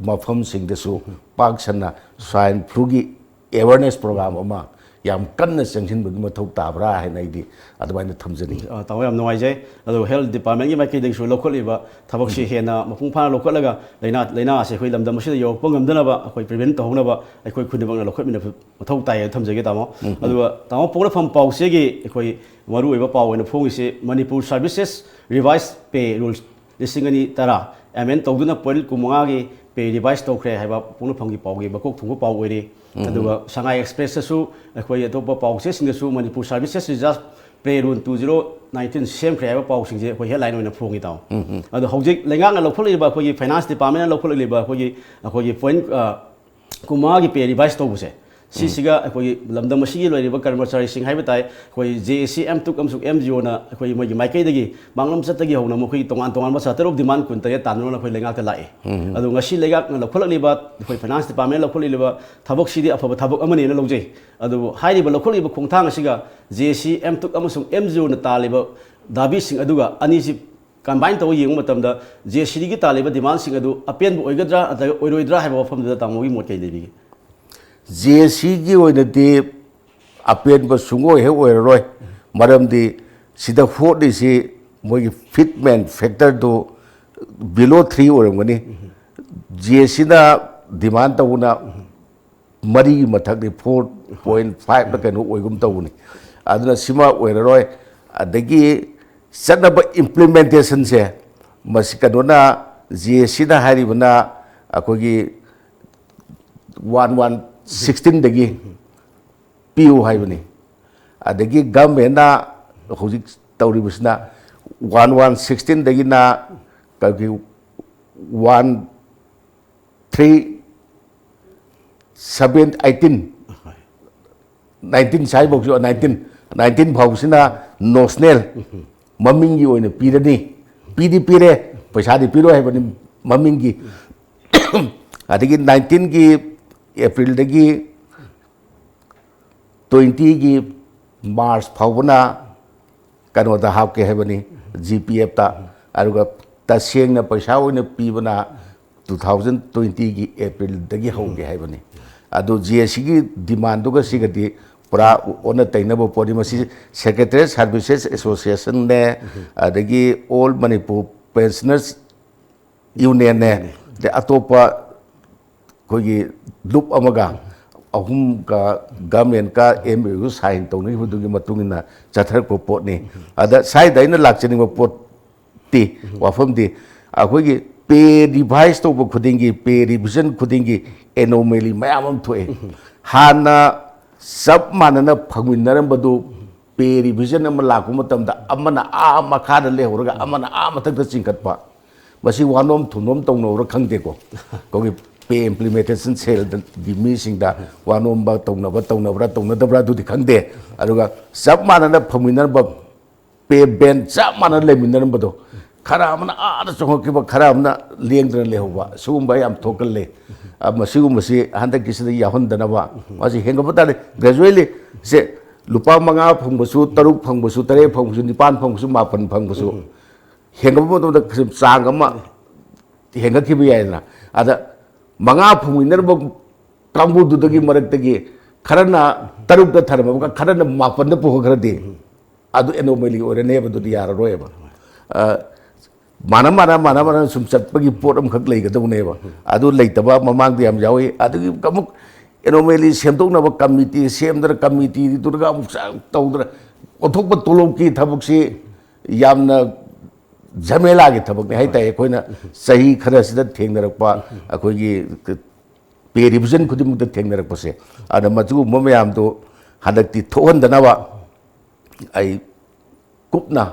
ꯃꯐꯝꯁꯤꯡꯗꯁꯨ ꯄꯥꯛ ꯁꯟꯅ ꯁ꯭ꯋꯥꯏꯟ ꯐ꯭ꯂꯨꯒꯤ ꯑꯦꯋꯦꯌꯔꯅꯦꯁ ꯄ꯭ꯔꯣꯒ꯭ꯔꯥꯝ ꯑꯃ ꯌꯥꯝ ꯀꯟꯅ ꯆꯪꯁꯤꯟꯕꯒꯤ ꯃꯊꯧ ꯇꯥꯕ꯭ꯔꯥ ꯍꯥꯏꯅ ꯑꯩꯗꯤ ꯑꯗꯨꯃꯥꯏꯅ ꯊꯝꯖꯅꯤꯡꯉꯤ꯫ ꯑ, ꯇꯥꯃꯣ, ꯌꯥꯝ ꯅꯨꯡꯉꯥꯏꯖꯩ꯫ ꯑꯗꯣ ꯍꯦꯜꯊ ꯗꯤꯄꯥꯔꯠꯃꯦꯟꯒꯤ ꯃꯥꯏꯀꯩꯗꯒꯤꯁꯨ ꯂꯧꯈꯠꯂꯤꯕ ꯊꯕꯛꯁꯤ ꯍꯦꯟꯅ ꯃꯄꯨꯡ ꯐꯥꯅ ꯂꯧꯈꯠꯂꯒ, ꯂꯥꯏꯅꯥ, ꯂꯥꯏꯅꯥ ꯑꯁꯤ ꯑꯩꯈꯣꯏ ꯂꯝꯗꯝ ꯑꯁꯤꯗ ꯌꯧꯔꯛꯄ ꯉꯝꯗꯅꯕ ꯑꯩꯈꯣꯏ ꯄ꯭ꯔꯤꯚꯦꯟ ꯇꯧꯍꯧꯅꯕ ꯑꯩꯈꯣꯏ ꯈꯨꯗꯤꯡꯃꯛꯅ ꯂꯧꯈꯠꯃꯤꯟꯅꯕ ꯃꯊꯧ ꯇꯥꯏ ꯍꯥꯏꯅ ꯊꯝꯖꯒꯦ, ꯇꯥꯃꯣ꯫ ꯑꯗꯨꯒ ꯇꯥꯃꯣ, ꯄꯣꯛꯅꯐꯝ ꯄꯥꯎꯆꯦꯒꯤ ꯑꯩꯈꯣꯏ ꯃꯔꯨꯑꯣꯏꯕ ꯄꯥꯎ ꯑꯣꯏꯅ ꯐꯣꯡꯉꯤꯁꯤ ꯃꯅꯤꯄꯨꯔ ꯁꯥꯔꯚꯤꯁꯦꯁ ꯔꯤꯚꯥꯏꯁ ꯄꯦ ꯔꯨꯜꯁ ꯂꯤꯁꯤꯡ ꯑꯅꯤ ꯇꯔꯥ ꯑꯦꯃꯦꯟ ꯇꯧꯗꯨꯅ ꯄꯣꯏꯟ ꯀꯨꯟꯃꯉꯥꯒꯤ ꯄꯦ ꯔꯤꯚꯥꯏꯁ ꯇꯧꯈ꯭ꯔꯦ ꯍꯥꯏꯕ ꯄꯣꯛꯅꯐꯝꯒꯤ ꯄꯥꯎꯒꯤ ꯃꯀꯣꯛ ꯊꯣꯡꯕ ꯄꯥꯎ ꯑꯣꯏꯔꯤ꯫ ꯑꯗꯨꯒ ꯁꯉꯥꯏ ꯑꯦꯛꯁꯄ꯭ꯔꯦꯁꯇꯁꯨ ꯑꯩꯈꯣꯏ ꯑꯇꯣꯞꯄ ꯄꯥꯎ ꯆꯦꯁꯤꯡꯗꯁꯨ ꯃꯅꯤꯄꯨꯔ ꯁꯥꯔꯚꯤꯁꯦꯁ ꯔꯤꯖꯥꯔꯚ ꯄꯦ ꯔꯨꯜ ꯇꯨ ꯖꯤꯔꯣ ꯅꯥꯏꯟꯇꯤꯟ ꯁꯦꯝꯈ꯭ꯔꯦ ꯍꯥꯏꯕ ꯄꯥꯎꯁꯤꯡꯁꯦ ꯑꯩꯈꯣꯏ ꯍꯦꯗꯂꯥꯏꯟ ꯑꯣꯏꯅ ꯐꯣꯡꯉꯤ ꯇꯥꯎ꯫ ꯑꯗꯣ ꯍꯧꯖꯤꯛ ꯂꯩꯉꯥꯛꯅ ꯂꯧꯈꯠꯂꯛꯂꯤꯕ, ꯑꯩꯈꯣꯏꯒꯤ ꯐꯥꯏꯅꯥꯟꯁ ꯗꯤꯄꯥꯔꯠꯃꯦꯟꯅ ꯂꯧꯈꯠꯂꯛꯂꯤꯕ ꯑꯩꯈꯣꯏꯒꯤ, ꯑꯩꯈꯣꯏꯒꯤ ꯄꯣꯏꯟ, ꯑ, ꯀꯨꯟꯃꯉꯥꯒꯤ ꯄꯦ ꯔꯤꯚꯥꯏꯁ ꯇꯧꯕꯁꯦ, ꯁꯤꯁꯤꯒ ꯑꯩꯈꯣꯏꯒꯤ ꯂꯝꯗꯝ ꯑꯁꯤꯒꯤ ꯂꯩꯔꯤꯕ ꯀꯔꯃꯆꯥꯔꯤꯁꯤꯡ ꯍꯥꯏꯕ ꯇꯥꯏ, ꯑꯩꯈꯣꯏ ꯖꯦ ꯑꯦ ꯁꯤ, ꯑꯦꯝ ꯇꯨꯛ ꯑꯃꯁꯨꯡ ꯑꯦꯝ ꯖꯤ ꯑꯣꯅ ꯑꯩꯈꯣꯏ ꯃꯣꯏꯒꯤ ꯃꯥꯏꯀꯩꯗꯒꯤ ꯃꯥꯡꯂꯝ ꯆꯠꯇꯒꯤ ꯍꯧꯅ ꯃꯈꯣꯏꯒꯤ ꯇꯣꯉꯥꯟ ꯇꯣꯉꯥꯟꯕ ꯆꯥꯇꯔꯨꯛ ꯗꯤꯃꯥꯟ ꯀꯨꯟꯇꯔꯦꯠ ꯇꯥꯟꯅꯗꯨꯅ ꯑꯩꯈꯣꯏ ꯂꯩꯉꯥꯛꯇ ꯂꯥꯛꯏ꯫ ꯑꯗꯣ ꯉꯁꯤ ꯂꯩꯉꯥꯛꯅ ꯂꯧꯈꯠꯂꯛꯂꯤꯕ, ꯑꯩꯈꯣꯏ ꯐꯥꯏꯅꯥꯟꯁ ꯗꯤꯄꯥꯔꯠꯃꯦꯟꯅ ꯂꯧꯈꯠꯂꯛꯂꯤꯕ ꯊꯕꯛꯁꯤꯗꯤ ꯑꯐꯕ ꯊꯕꯛ ꯑꯃꯅꯦꯅ ꯂꯧꯖꯩ꯫ ꯑꯗꯨꯕꯨ ꯍꯥꯏꯔꯤꯕ ꯂꯧꯈꯠꯂꯤꯕ ꯈꯣꯡꯊꯥꯡ ꯑꯁꯤꯒ ꯖꯦ ꯑꯦ ꯁꯤ, ꯑꯦꯝ ꯇꯨꯛ ꯑꯃꯁꯨꯡ ꯑꯦꯝ ꯖꯤ ꯑꯣꯅ ꯇꯥꯜꯂꯤꯕ ꯗꯥꯕꯤꯁꯤꯡ ꯑꯗꯨꯒ ꯑꯅꯤꯁꯤ ꯀꯝꯕꯥꯏꯟ ꯇꯧꯔ ꯌꯦꯡꯕ ꯃꯇꯝꯗ ꯖꯦ ꯑꯦ ꯁꯤꯒꯤ ꯇꯥꯜꯂꯤꯕ ꯗꯤꯃꯥꯟꯁꯤꯡ ꯑꯗꯨ ꯑꯄꯦꯟꯕ ꯑꯣꯏꯒꯗ꯭ꯔꯥ ꯅꯠꯇ꯭ꯔꯒ ꯑꯣꯏꯔꯣꯏꯗ꯭ꯔꯥ ꯍꯥꯏꯕ ꯋꯥꯐꯝꯗꯨꯗ ꯇꯥꯃꯣꯒꯤ ꯃꯣꯠ ꯀꯔꯤ ꯂꯩꯕꯤꯒꯦ? ꯖꯦ ꯑꯦ ꯁꯤꯒꯤ ꯑꯣꯏꯅꯗꯤ ꯑꯄꯦꯟꯕ ꯁꯨꯡꯑꯣꯏ ꯍꯦꯛ ꯑꯣꯏꯔꯔꯣꯏ꯫ ꯃꯔꯝꯗꯤ ꯁꯤꯗ ꯍꯣꯠꯂꯤꯁꯤ ꯃꯣꯏꯒꯤ ꯐꯤꯠꯃꯦꯟ ꯐꯦꯛꯇꯔꯗꯨ ꯕꯤꯂꯣ ꯊ꯭ꯔꯤ ꯑꯣꯏꯔꯝꯒꯅꯤ꯫ ꯖꯦ ꯑꯦ ꯁꯤꯅ ꯗꯤꯃꯥꯟ ꯇꯧꯕꯅ ꯃꯔꯤꯒꯤ ꯃꯊꯛꯇꯤ, ꯐꯣꯔ ꯄꯣꯏꯟ ꯐꯥꯏꯚꯂ ꯀꯩꯅꯣ ꯑꯣꯏꯒꯨꯝ ꯇꯧꯕꯅꯤ꯫ ꯑꯗꯨꯅ ꯁꯤꯃ ꯑꯣꯏꯔꯔꯣꯏ꯫ ꯑꯗꯒꯤ ꯆꯠꯅꯕ ꯏꯝꯄ꯭ꯂꯤꯃꯦꯟꯇꯦꯁꯟꯁꯦ, ꯃꯁꯤ ꯀꯩꯅꯣꯅ, ꯖꯦ ꯑꯦ ꯁꯤꯅ ꯍꯥꯏꯔꯤꯕꯅ ꯑꯩꯈꯣꯏꯒꯤ ꯋꯥꯟ ꯋꯥꯟ ꯁꯤꯛꯁꯇꯤꯟꯗꯒꯤ ꯄꯤꯌꯨ ꯍꯥꯏꯕꯅꯤ꯫ ꯑꯗꯒꯤ ꯒꯚꯔꯟꯃꯦꯟꯅ ꯍꯧꯖꯤꯛ ꯇꯧꯔꯤꯕꯁꯤꯅ ꯋꯥꯟ ꯋꯥꯟ ꯁꯤꯛꯁꯇꯤꯟꯗꯒꯤꯅ ꯀꯩꯒꯤ one three seven eighteen, nineteen ꯁ꯭ꯋꯥꯏꯐꯥꯎꯁꯨ, ꯅꯥꯏꯟꯇꯤꯟ, ꯅꯥꯏꯟꯇꯤꯟ ꯐꯥꯎꯕꯁꯤꯅ ꯅꯣꯁꯅꯦꯜ, ꯃꯃꯤꯡꯒꯤ ꯑꯣꯏꯅ ꯄꯤꯔꯅꯤ꯫ ꯄꯤꯗꯤ ꯄꯤꯔꯦ, ꯄꯩꯁꯥꯗꯤ ꯄꯤꯔꯣꯏ ꯍꯥꯏꯕꯅꯤ ꯃꯃꯤꯡꯒꯤ꯫ ꯑꯗꯒꯤ ꯅꯥꯏꯟꯇꯤꯟꯒꯤ ꯑꯦꯄ꯭ꯔꯤꯜꯗꯒꯤ ꯇ꯭ꯋꯦꯟꯇꯤꯒꯤ ꯃꯥꯔꯆ ꯐꯥꯎꯕꯅ ꯀꯩꯅꯣꯗ ꯍꯥꯞꯀꯦ ꯍꯥꯏꯕꯅꯤ, ꯖꯤ ꯄꯤ ꯑꯦꯐꯇ꯫ ꯑꯗꯨꯒ ꯇꯁꯦꯡꯅ ꯄꯩꯁꯥ ꯑꯣꯏꯅ ꯄꯤꯕꯅ ꯇꯨ ꯊꯥꯎꯖꯟ ꯇ꯭ꯋꯦꯟꯇꯤꯒꯤ ꯑꯦꯄ꯭ꯔꯤꯜꯗꯒꯤ ꯍꯧꯒꯦ ꯍꯥꯏꯕꯅꯤ꯫ ꯑꯗꯨ ꯖꯤ ꯑꯦꯁ ꯁꯤꯒꯤ ꯗꯤꯃꯥꯟꯗꯨꯒ ꯁꯤꯒꯗꯤ ꯄꯨꯔꯥ ꯑꯣꯟꯅ ꯇꯩꯅꯕ ꯄꯣꯠꯅꯤ꯫ ꯃꯁꯤ ꯁꯦꯀ꯭ꯔꯦꯇꯔꯤꯌꯦꯠ ꯁꯥꯔꯚꯤꯁꯦꯁ ꯑꯦꯁꯣꯁꯤꯌꯦꯁꯟꯅꯦ, ꯑꯗꯒꯤ ꯑꯣꯜ ꯃꯅꯤꯄꯨꯔ ꯄꯦꯟꯁꯅꯔꯁ ꯌꯨꯅꯤꯌꯟꯅꯦ, ꯑꯗꯩ ꯑꯇꯣꯞꯄ ꯑꯩꯈꯣꯏꯒꯤ ꯂꯨꯞ ꯑꯃꯒ ꯑꯍꯨꯝꯒ, ꯒꯚꯔꯟꯃꯦꯟꯀ ꯑꯦꯝ ꯑꯣ ꯌꯨ ꯁꯥꯏꯟ ꯇꯧꯅꯈꯤꯕꯗꯨꯒꯤ ꯃꯇꯨꯡ ꯏꯟꯅ ꯆꯠꯊꯔꯛꯄ ꯄꯣꯠꯅꯤ꯫ ꯑꯗ ꯁ꯭ꯋꯥꯏꯗ ꯑꯩꯅ ꯂꯥꯛꯆꯅꯤꯡꯕ ꯄꯣꯠꯇꯤ, ꯋꯥꯐꯝꯗꯤ, ꯑꯩꯈꯣꯏꯒꯤ ꯄꯦ ꯔꯤꯚꯥꯏꯁ ꯇꯧꯕ ꯈꯨꯗꯤꯡꯒꯤ, ꯄꯦ ꯔꯤꯚꯤꯖꯟ ꯈꯨꯗꯤꯡꯒꯤ ꯑꯦꯅꯣꯃꯦꯂꯤ ꯃꯌꯥꯝ ꯑꯃ ꯊꯣꯛꯑꯦ꯫ ꯍꯥꯟꯅ ꯆꯞ ꯃꯥꯟꯅꯅ ꯐꯪꯃꯤꯟꯅꯔꯝꯕꯗꯨ ꯄꯦ ꯔꯤꯚꯤꯖꯟ ꯑꯃ ꯂꯥꯛꯄ ꯃꯇꯝꯗ ꯑꯃꯅ ꯑꯥ ꯃꯈꯥꯗ ꯂꯩꯍꯧꯔꯒ ꯑꯃꯅ ꯑꯥ ꯃꯊꯛꯇ ꯆꯤꯡꯈꯠꯄ, ꯃꯁꯤ ꯋꯥꯅꯣꯝ ꯊꯨꯅꯣꯝ ꯇꯧꯅꯕ꯭ꯔꯥ ꯈꯪꯗꯦꯀꯣ꯫ ꯑꯩꯈꯣꯏꯒꯤ ꯄꯦ ꯏꯝꯄ꯭ꯂꯤꯃꯦꯟꯇꯦꯁꯟ ꯁꯦꯜꯒꯤ ꯃꯤꯁꯤꯡꯗ ꯋꯥꯅꯣꯝꯕ ꯇꯧꯅꯕ, ꯇꯧꯅꯕ꯭ꯔꯥ ꯇꯧꯅꯗꯕ꯭ꯔꯥ ꯑꯗꯨꯗꯤ ꯈꯪꯗꯦ꯫ ꯑꯗꯨꯒ ꯆꯞ ꯃꯥꯟꯅꯅ ꯐꯪꯃꯤꯟꯅꯔꯝꯕ ꯄꯦ ꯕꯦꯟ ꯆꯞ ꯃꯥꯟꯅ ꯂꯩꯃꯤꯟꯅꯔꯝꯕꯗꯣ, ꯈꯔ ꯑꯃꯅ ꯑꯥꯗ ꯆꯣꯡꯈꯠꯈꯤꯕ, ꯈꯔ ꯑꯃꯅ ꯂꯦꯡꯗꯅ ꯂꯩꯍꯧꯕ, ꯁꯤꯒꯨꯝꯕ ꯌꯥꯝ ꯊꯣꯛꯀꯜꯂꯦ꯫ ꯑ, ꯃꯁꯤꯒꯨꯝꯕꯁꯤ ꯍꯟꯗꯛꯀꯤꯁꯤꯗ ꯌꯥꯎꯍꯟꯗꯅꯕ ꯃꯁꯤ ꯍꯦꯟꯒꯠꯄ ꯇꯥꯔꯦ꯫ ꯒ꯭ꯔꯦꯖꯨꯋꯦꯠꯂꯤ ꯁꯦ ꯂꯨꯄꯥ ꯃꯉꯥ ꯐꯪꯕꯁꯨ, ꯇꯔꯨꯛ ꯐꯪꯕꯁꯨ, ꯇꯔꯦꯠ ꯐꯪꯕꯁꯨ, ꯅꯤꯄꯥꯟ ꯐꯪꯕꯁꯨ, ꯃꯥꯄꯟ ꯐꯪꯕꯁꯨ ꯍꯦꯟꯒꯠꯄ ꯃꯇꯝꯗ ꯆꯥꯡ ꯑꯃ ꯍꯦꯟꯒꯠꯈꯤꯕ ꯌꯥꯏꯗꯅ꯫ ꯑꯗ ꯃꯉꯥ ꯐꯪꯃꯤꯟꯅꯔꯕ ꯀꯥꯡꯕꯨꯗꯨꯗꯒꯤ ꯃꯔꯛꯇꯒꯤ ꯈꯔꯅ ꯇꯔꯨꯛꯇ ꯊꯔꯝꯃꯒ ꯈꯔꯅ ꯃꯥꯄꯟꯗ ꯄꯨꯈꯠꯈ꯭ꯔꯗꯤ ꯑꯗꯨ ꯑꯦꯅꯣꯃꯦꯂꯤ ꯑꯣꯏꯔꯅꯦꯕ, ꯑꯗꯨꯗꯤ ꯌꯥꯔꯔꯣꯏꯕ꯫ ꯑ, ꯃꯥꯅ ꯃꯥꯅ ꯃꯥꯅ ꯃꯥꯅ ꯁꯨꯝ ꯆꯠꯄꯒꯤ ꯄꯣꯠ ꯑꯃꯈꯛ ꯂꯩꯒꯗꯧꯅꯦꯕ꯫ ꯑꯗꯨ ꯂꯩꯇꯕ ꯃꯃꯥꯡꯗ ꯌꯥꯝ ꯌꯥꯎꯏ꯫ ꯑꯗꯨꯒꯤ ꯑꯃꯨꯛ ꯑꯦꯅꯣꯃꯦꯂꯤ ꯁꯦꯝꯗꯣꯛꯅꯕ ꯀꯝꯃꯤꯇꯤ ꯁꯦꯝꯗꯅ, ꯀꯝꯃꯤꯇꯤꯗꯨꯗꯒ ꯑꯃꯨꯛ ꯆꯥ-, ꯇꯧꯗꯅ ꯑꯣꯟꯊꯣꯛꯄ ꯇꯣꯂꯣꯞꯀꯤ ꯊꯕꯛꯁꯤ ꯌꯥꯝꯅ ꯖꯃꯦꯂꯥꯒꯤ ꯊꯕꯛꯅꯤ ꯍꯥꯏꯇꯥꯔꯦ꯫ ꯑꯩꯈꯣꯏꯅ ꯆꯍꯤ ꯈꯔꯁꯤꯗ ꯊꯦꯡꯅꯔꯛꯄ ꯑꯩꯈꯣꯏꯒꯤ ꯄꯦ ꯔꯤꯚꯤꯖꯟ ꯈꯨꯗꯤꯡꯃꯛꯇ ꯊꯦꯡꯅꯔꯛꯄꯁꯦ꯫ ꯑꯗ ꯃꯗꯨꯒꯨꯝꯕ ꯃꯌꯥꯝꯗꯣ ꯍꯟꯗꯛꯇꯤ ꯊꯣꯛꯍꯟꯗꯅꯕ ꯑꯩ ꯀꯨꯞꯅ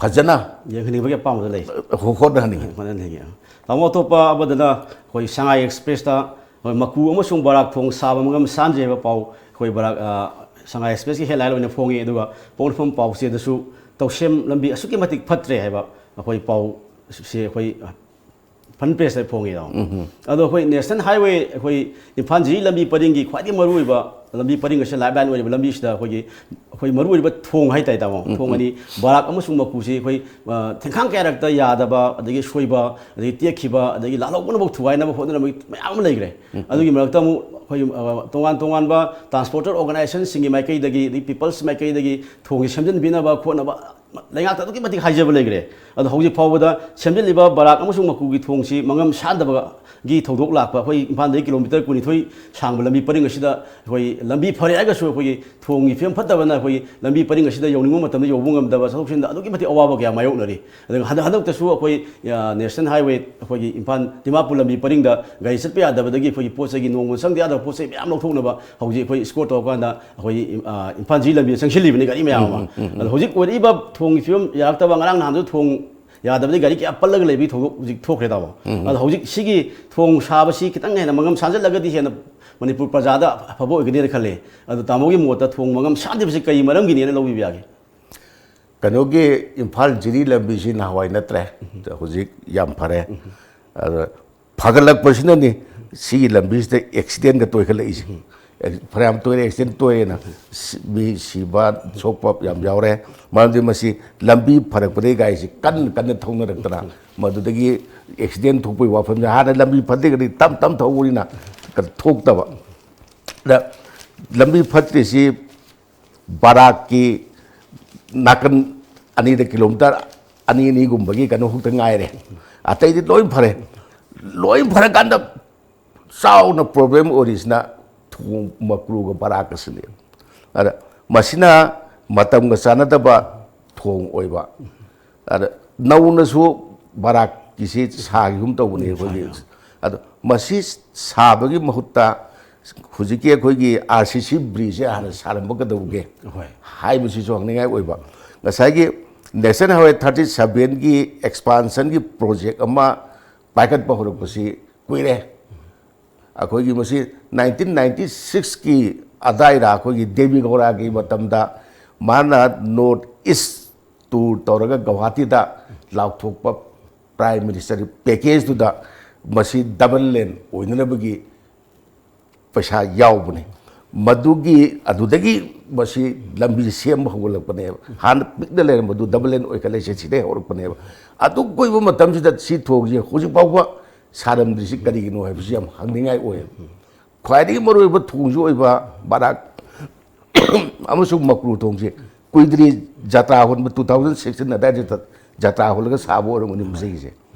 ꯐꯖꯅ ꯌꯦꯡꯍꯟꯅꯤꯡꯕꯒꯤ ꯑꯄꯥꯝꯕꯗ ꯂꯩ꯫ ꯍꯣ-, ꯍꯣꯠꯅꯍꯟꯅꯤꯡꯉꯤ꯫ ꯍꯣꯠꯅꯍꯟꯅꯤꯡꯉꯤ꯫ ꯇꯥꯃꯣ, ꯑꯇꯣꯞꯄ ꯑꯃꯗꯅ ꯑꯩꯈꯣꯏ ꯁꯉꯥꯏ ꯑꯦꯛꯁꯄ꯭ꯔꯦꯁꯇ ꯑꯩꯈꯣꯏ ꯃꯀꯨ ꯑꯃꯁꯨꯡ ꯕꯔꯥꯛ ꯊꯣꯡ ꯁꯥꯕ ꯃꯒꯝ ꯁꯥꯟꯖꯩ ꯍꯥꯏꯕ ꯄꯥꯎ ꯑꯩꯈꯣꯏ ꯕꯔꯥꯛ, ꯑ, ꯁꯉꯥꯏ ꯑꯦꯛꯁꯄ꯭ꯔꯦꯁꯀꯤ ꯍꯦꯗꯂꯥꯏꯟ ꯑꯣꯏꯅ ꯐꯣꯡꯉꯤ꯫ ꯑꯗꯨꯒ ꯄꯣꯛꯅꯐꯝ ꯄꯥꯎꯆꯦꯗꯁꯨ ꯇꯧꯁꯦꯝ ꯂꯝꯕꯤ ꯑꯁꯨꯛꯀꯤ ꯃꯇꯤꯛ ꯐꯠꯇ꯭ꯔꯦ ꯍꯥꯏꯕ ꯑꯩꯈꯣꯏ ꯄꯥꯎꯁꯦ ꯑꯩꯈꯣꯏ ꯐ꯭ꯔꯟ ꯄꯦꯖꯇ ꯐꯣꯡꯉꯤ ꯇꯥꯃꯣ꯫ ꯑꯗꯣ ꯑꯩꯈꯣꯏ ꯅꯦꯁꯅꯦꯜ ꯍꯥꯏꯋꯦ ꯑꯩꯈꯣꯏ ꯏꯝꯐꯥꯜ ꯖꯤꯔꯤ ꯂꯝꯕꯤ ꯄꯔꯤꯡꯒꯤ ꯈ꯭ꯋꯥꯏꯗꯒꯤ ꯃꯔꯨꯑꯣꯏꯕ ꯂꯝꯕꯤ ꯄꯔꯤꯡ ꯑꯁꯤ, ꯂꯥꯏꯐ ꯂꯥꯏꯟ ꯑꯣꯏꯔꯤꯕ ꯂꯝꯕꯤꯁꯤꯗ ꯑꯩꯈꯣꯏꯒꯤ, ꯑꯩꯈꯣꯏ ꯃꯔꯨꯑꯣꯏꯕ ꯊꯣꯡ ꯍꯥꯏꯇꯥꯔꯦ ꯇꯥꯃꯣ, ꯊꯣꯡ ꯑꯅꯤ, ꯕꯔꯥꯛ ꯑꯃꯁꯨꯡ ꯃꯀꯨꯁꯤ ꯑꯩꯈꯣꯏ, ꯑ, ꯊꯦꯡꯈꯥꯡ ꯀꯌꯥꯔꯛꯇ ꯌꯥꯗꯕ, ꯑꯗꯒꯤ ꯁꯣꯏꯕ, ꯑꯗꯒꯤ ꯇꯦꯛꯈꯤꯕ, ꯑꯗꯒꯤ ꯂꯥꯜꯍꯧꯕꯅꯐꯥꯎ ꯊꯨꯒꯥꯏꯅꯕ ꯍꯣꯠꯅꯔꯝꯕꯒꯤ ꯃꯌꯥꯝ ꯑꯃ ꯂꯩꯈ꯭ꯔꯦ꯫ ꯑꯗꯨꯒꯤ ꯃꯔꯛꯇ ꯑꯃꯨꯛ ꯑꯩꯈꯣꯏ, ꯑ, ꯇꯣꯉꯥꯟ ꯇꯣꯉꯥꯟꯕ ꯇ꯭ꯔꯥꯟꯁꯄꯣꯔꯇꯔ ꯑꯣꯔꯒꯅꯥꯏꯖꯦꯁꯟꯁꯤꯡꯒꯤ ꯃꯥꯏꯀꯩꯗꯒꯤ, ꯑꯗꯒꯤ ꯄꯤꯄꯜꯁ ꯃꯥꯏꯀꯩꯗꯒꯤ ꯊꯣꯡꯁꯤ ꯁꯦꯝꯖꯤꯟꯕꯤꯅꯕ ꯈꯣꯠꯅꯕ ꯂꯩꯉꯥꯛꯇ ꯑꯗꯨꯛꯀꯤ ꯃꯇꯤꯛ ꯍꯥꯏꯖꯕ ꯂꯩꯈ꯭ꯔꯦ꯫ ꯑꯗꯣ ꯍꯧꯖꯤꯛ ꯐꯥꯎꯕꯗ ꯁꯦꯝꯖꯤꯜꯂꯤꯕ ꯕꯔꯥꯛ ꯑꯃꯁꯨꯡ ꯃꯀꯨꯒꯤ ꯊꯣꯡꯁꯤ ꯃꯉꯝ ꯁꯥꯟꯗꯕꯒꯤ ꯊꯧꯗꯣꯛ ꯂꯥꯛꯄ, ꯑꯩꯈꯣꯏ ꯏꯝꯐꯥꯜꯗꯒꯤ ꯀꯤꯂꯣꯃꯤꯇꯔ ꯀꯨꯟꯅꯤꯊꯣꯏ ꯁꯥꯡꯕ ꯂꯝꯕꯤ ꯄꯔꯤꯡ ꯑꯁꯤꯗ ꯑꯩꯈꯣꯏ ꯂꯝꯕꯤ ꯐꯔꯦ ꯍꯥꯏꯔꯒꯁꯨ ꯑꯩꯈꯣꯏꯒꯤ ꯊꯣꯡꯒꯤ ꯐꯤꯕꯝ ꯐꯠꯇꯕꯅ ꯑꯩꯈꯣꯏꯒꯤ ꯂꯝꯕꯤ ꯄꯔꯤꯡ ꯑꯁꯤꯗ ꯌꯧꯅꯤꯡꯕ ꯃꯇꯝꯗ ꯌꯧꯕ ꯉꯝꯗꯕ, ꯆꯠꯊꯣꯛ ꯆꯠꯁꯤꯟꯗ ꯑꯗꯨꯛꯀꯤ ꯃꯇꯤꯛ ꯑꯋꯥꯕ ꯀꯌꯥ ꯃꯥꯌꯣꯛꯅꯔꯤ꯫ ꯑꯗꯨꯒ ꯍꯟꯗꯛ, ꯍꯟꯗꯛꯇꯁꯨ ꯑꯩꯈꯣꯏ, ꯑ, ꯅꯦꯁꯅꯦꯜ ꯍꯥꯏꯋꯦ ꯑꯩꯈꯣꯏꯒꯤ ꯏꯝꯐꯥꯜ ꯗꯤꯃꯥꯄꯨꯔ ꯂꯝꯕꯤ ꯄꯔꯤꯡꯗ ꯒꯥꯔꯤ ꯆꯠꯄ ꯌꯥꯗꯕꯗꯒꯤ ꯑꯩꯈꯣꯏꯒꯤ ꯄꯣꯠ ꯆꯩꯒꯤ ꯅꯣꯡꯃ ꯆꯪꯗ ꯌꯥꯗꯕ ꯄꯣꯠ ꯆꯩ ꯃꯌꯥꯝ ꯂꯧꯊꯣꯛꯅꯕ ꯍꯧꯖꯤꯛ ꯑꯩꯈꯣꯏ ꯏꯁꯀꯣꯔꯠ ꯇꯧꯔꯀꯥꯟꯗ ꯑꯩꯈꯣꯏꯒꯤ, ꯑ, ꯏꯝꯐꯥꯜ ꯖꯤ ꯂꯝꯕꯤꯗ ꯆꯪꯁꯤꯜꯂꯤꯕꯅꯤ ꯒꯥꯔꯤ ꯃꯌꯥꯝ ꯑꯃ꯫ ꯑꯗꯣ ꯍꯧꯖꯤꯛ ꯑꯣꯏꯔꯛꯏꯕ ꯊꯣꯡꯒꯤ ꯐꯤꯕꯝ ꯌꯥꯔꯛꯇꯕ, ꯉꯔꯥꯡ ꯅꯍꯥꯟꯁꯨ ꯊꯣꯡ ꯌꯥꯗꯕꯗꯒꯤ ꯒꯥꯔꯤ ꯀꯌꯥ ꯄꯜꯂꯒ ꯂꯩꯕꯒꯤ ꯊꯧꯗꯣꯛ ꯍꯧꯖꯤꯛ ꯊꯣꯛꯈ꯭ꯔꯦ, ꯇꯥꯃꯣ꯫ ꯑꯗꯣ ꯍꯧꯖꯤꯛ ꯁꯤꯒꯤ ꯊꯣꯡ ꯁꯥꯕꯁꯤ ꯈꯤꯇꯪ ꯍꯦꯟꯅ ꯃꯉꯝ ꯁꯥꯖꯜꯂꯒꯗꯤ ꯍꯦꯟꯅ ꯃꯅꯤꯄꯨꯔ ꯄ꯭ꯔꯖꯥꯗ ꯑꯐꯕ ꯑꯣꯏꯒꯅꯤꯅ ꯈꯜꯂꯤ꯫ ꯑꯗꯣ ꯇꯥꯃꯣꯒꯤ ꯃꯣꯠꯇ ꯊꯣꯡ ꯃꯉꯝ ꯁꯥꯗ꯭ꯔꯤꯕꯁꯤ ꯀꯔꯤ ꯃꯔꯝꯒꯤꯅꯦꯅ ꯂꯧꯕꯤꯕ ꯌꯥꯒꯦ? ꯀꯩꯅꯣꯒꯤ ꯏꯝꯐꯥꯜ ꯖꯤꯔꯤ ꯂꯝꯕꯤꯁꯤ ꯅꯍꯥꯟꯋꯥꯏ ꯅꯠꯇ꯭ꯔꯦ, ꯍꯧꯖꯤꯛ ꯌꯥꯝ ꯐꯔꯦ꯫ ꯑꯗ ꯐꯒꯠꯂꯛꯄꯁꯤꯅꯅꯤ ꯁꯤꯒꯤ ꯂꯝꯕꯤꯁꯤꯗ ꯑꯦꯛꯁꯤꯗꯦꯟꯒ ꯇꯣꯏꯈꯠꯂꯛꯏꯁꯦ꯫ ꯑꯦꯛ-, ꯐꯅꯌꯥꯝ ꯇꯣꯏꯔꯦ, ꯑꯦꯛꯁꯤꯗꯦꯟ ꯇꯣꯏꯔꯦꯅ ꯁꯤ-, ꯃꯤ ꯁꯤꯕ ꯁꯣꯛꯄ ꯌꯥꯝ ꯌꯥꯎꯔꯦ꯫ ꯃꯔꯝꯗꯤ ꯃꯁꯤ ꯂꯝꯕꯤ ꯐꯔꯛꯄꯗꯒꯤ ꯒꯥꯔꯤꯁꯤ ꯀꯟꯅ ꯀꯟꯅ ꯊꯧꯅꯔꯛꯇꯅ ꯃꯗꯨꯗꯒꯤ ꯑꯦꯛꯁꯤꯗꯦꯟ ꯊꯣꯛꯄꯒꯤ ꯋꯥꯐꯝꯁꯦ, ꯍꯥꯟꯅ ꯂꯝꯕꯤ ꯐꯠꯇ꯭ꯔꯤꯉꯩꯗꯤ ꯇꯞ ꯇꯞ ꯊꯧꯕꯅꯤꯅ ꯊꯣꯛꯇꯕ꯫ ꯑꯗ ꯂꯝꯕꯤ ꯐꯠꯇ꯭ꯔꯤꯁꯤ ꯕꯔꯥꯛꯀꯤ ꯅꯥꯀꯟ ꯑꯅꯤꯗ ꯀꯤꯂꯣꯃꯤꯇꯔ ꯑꯅꯤ ꯑꯅꯤꯒꯨꯝꯕꯒꯤ ꯀꯩꯅꯣ ꯈꯛꯇ ꯉꯥꯏꯔꯦ, ꯑꯇꯩꯗꯤ ꯂꯣꯏ ꯐꯔꯦ꯫ ꯂꯣꯏ ꯐꯔꯀꯥꯟꯗ ꯆꯥꯎꯅ ꯄ꯭ꯔꯣꯕ꯭ꯂꯦꯝ ꯑꯣꯏꯔꯤꯁꯤꯅ ꯊꯣꯡ ꯃꯀ꯭ꯔꯨꯒ ꯕꯔꯥꯛꯀꯁꯤꯅꯤ꯫ ꯑꯗ ꯃꯁꯤꯅ ꯃꯇꯝꯒ ꯆꯥꯟꯅꯗꯕ ꯊꯣꯡ ꯑꯣꯏꯕ꯫ ꯑꯗ ꯅꯧꯅꯁꯨ ꯕꯔꯥꯛꯀꯤꯁꯤ ꯁꯥꯈꯤꯒꯨꯝ ꯇꯧꯕꯅꯤ ꯑꯩꯈꯣꯏꯒꯤ꯫ ꯑꯗꯣ ꯃꯁꯤ ꯁꯥꯕꯒꯤ ꯃꯍꯨꯠꯇ ꯍꯧꯖꯤꯛꯀꯤ ꯑꯩꯈꯣꯏꯒꯤ ꯑꯥꯔ ꯁꯤ ꯁꯤ ꯕ꯭ꯔꯤꯖꯁꯦ ꯍꯥꯟꯅ ꯁꯥꯔꯝꯕ ꯀꯩꯗꯧꯒꯦ ꯍꯣꯏ꯫ ꯍꯥꯏꯕꯁꯤꯁꯨ ꯍꯪꯅꯤꯡꯉꯥꯏ ꯑꯣꯏꯕ꯫ ꯉꯁꯥꯏꯒꯤ ꯅꯦꯁꯅꯦꯜ ꯍꯥꯏꯋꯦ ꯊꯥꯔꯇꯤ ꯁꯚꯦꯟꯒꯤ ꯑꯦꯛꯁꯄꯥꯟꯁꯟꯒꯤ ꯄ꯭ꯔꯣꯖꯦꯛ ꯑꯃ ꯄꯥꯏꯈꯠꯄ ꯍꯧꯔꯛꯄꯁꯤ ꯀꯨꯏꯔꯦ꯫ ꯑꯩꯈꯣꯏꯒꯤ ꯃꯁꯤ ꯅꯥꯏꯟꯇꯤꯟ ꯅꯥꯏꯟꯇꯤ ꯁꯤꯛꯁꯀꯤ ꯑꯗꯥꯏꯗ ꯑꯩꯈꯣꯏꯒꯤ ꯗꯦꯕꯤ ꯒꯧꯔꯥꯒꯤ ꯃꯇꯝꯗ ꯃꯥꯅ ꯅꯣꯔꯠ ꯏꯁ ꯇꯨꯔ ꯇꯧꯔꯒ ꯒꯧꯍꯥꯇꯤꯗ ꯂꯥꯎꯊꯣꯛꯄ ꯄ꯭ꯔꯥꯏꯝ ꯃꯤꯅꯤꯁꯇꯔ ꯄꯦꯀꯦꯖꯇꯨꯗ ꯃꯁꯤ ꯗꯕꯜ ꯂꯦꯟ ꯑꯣꯏꯅꯅꯕꯒꯤ ꯄꯩꯁꯥ ꯌꯥꯎꯕꯅꯤ꯫ ꯃꯗꯨꯒꯤ, ꯑꯗꯨꯗꯒꯤ ꯃꯁꯤ ꯂꯝꯕꯤ ꯁꯦꯝꯕ ꯍꯧꯒꯠꯂꯛꯄꯅꯦꯕ꯫ ꯍꯥꯟꯅ ꯄꯤꯛꯅ ꯂꯩꯔꯝꯕꯗꯨ ꯗꯕꯜ ꯂꯦꯟ ꯑꯣꯏꯈꯠꯂꯛꯏꯁꯦ ꯁꯤꯗꯩ ꯍꯧꯔꯛꯄꯅꯦꯕ꯫ ꯑꯗꯨꯛ ꯀꯨꯏꯕ ꯃꯇꯝꯁꯤꯗ ꯁꯤ ꯊꯣꯡꯁꯦ ꯍꯧꯖꯤꯛ ꯐꯥꯎꯕ ꯁꯥꯔꯝꯗ꯭ꯔꯤꯁꯤ ꯀꯔꯤꯒꯤꯅꯣ ꯍꯥꯏꯕꯁꯤ ꯌꯥꯝ ꯍꯪꯅꯤꯡꯉꯥꯏ ꯑꯣꯏꯌꯦꯕ꯫ ꯈ꯭ꯋꯥꯏꯗꯒꯤ ꯃꯔꯨꯑꯣꯏꯕ ꯊꯣꯡꯁꯨ ꯑꯣꯏꯕ ꯕꯔꯥꯛ ꯑꯃꯁꯨꯡ ꯃꯀ꯭ꯔꯨ ꯊꯣꯡꯁꯦ ꯀꯨꯏꯗ꯭ꯔꯤ꯫ ꯖꯇ꯭ꯔꯥ ꯍꯣꯟꯕ two thousand sixteen ꯑꯗꯥꯏꯗ ꯖꯇ꯭ꯔꯥ ꯍꯣꯜꯂꯒ ꯁꯥꯕ ꯑꯣꯏꯔꯝꯒꯅꯤ ꯃꯁꯤꯒꯤꯁꯦ꯫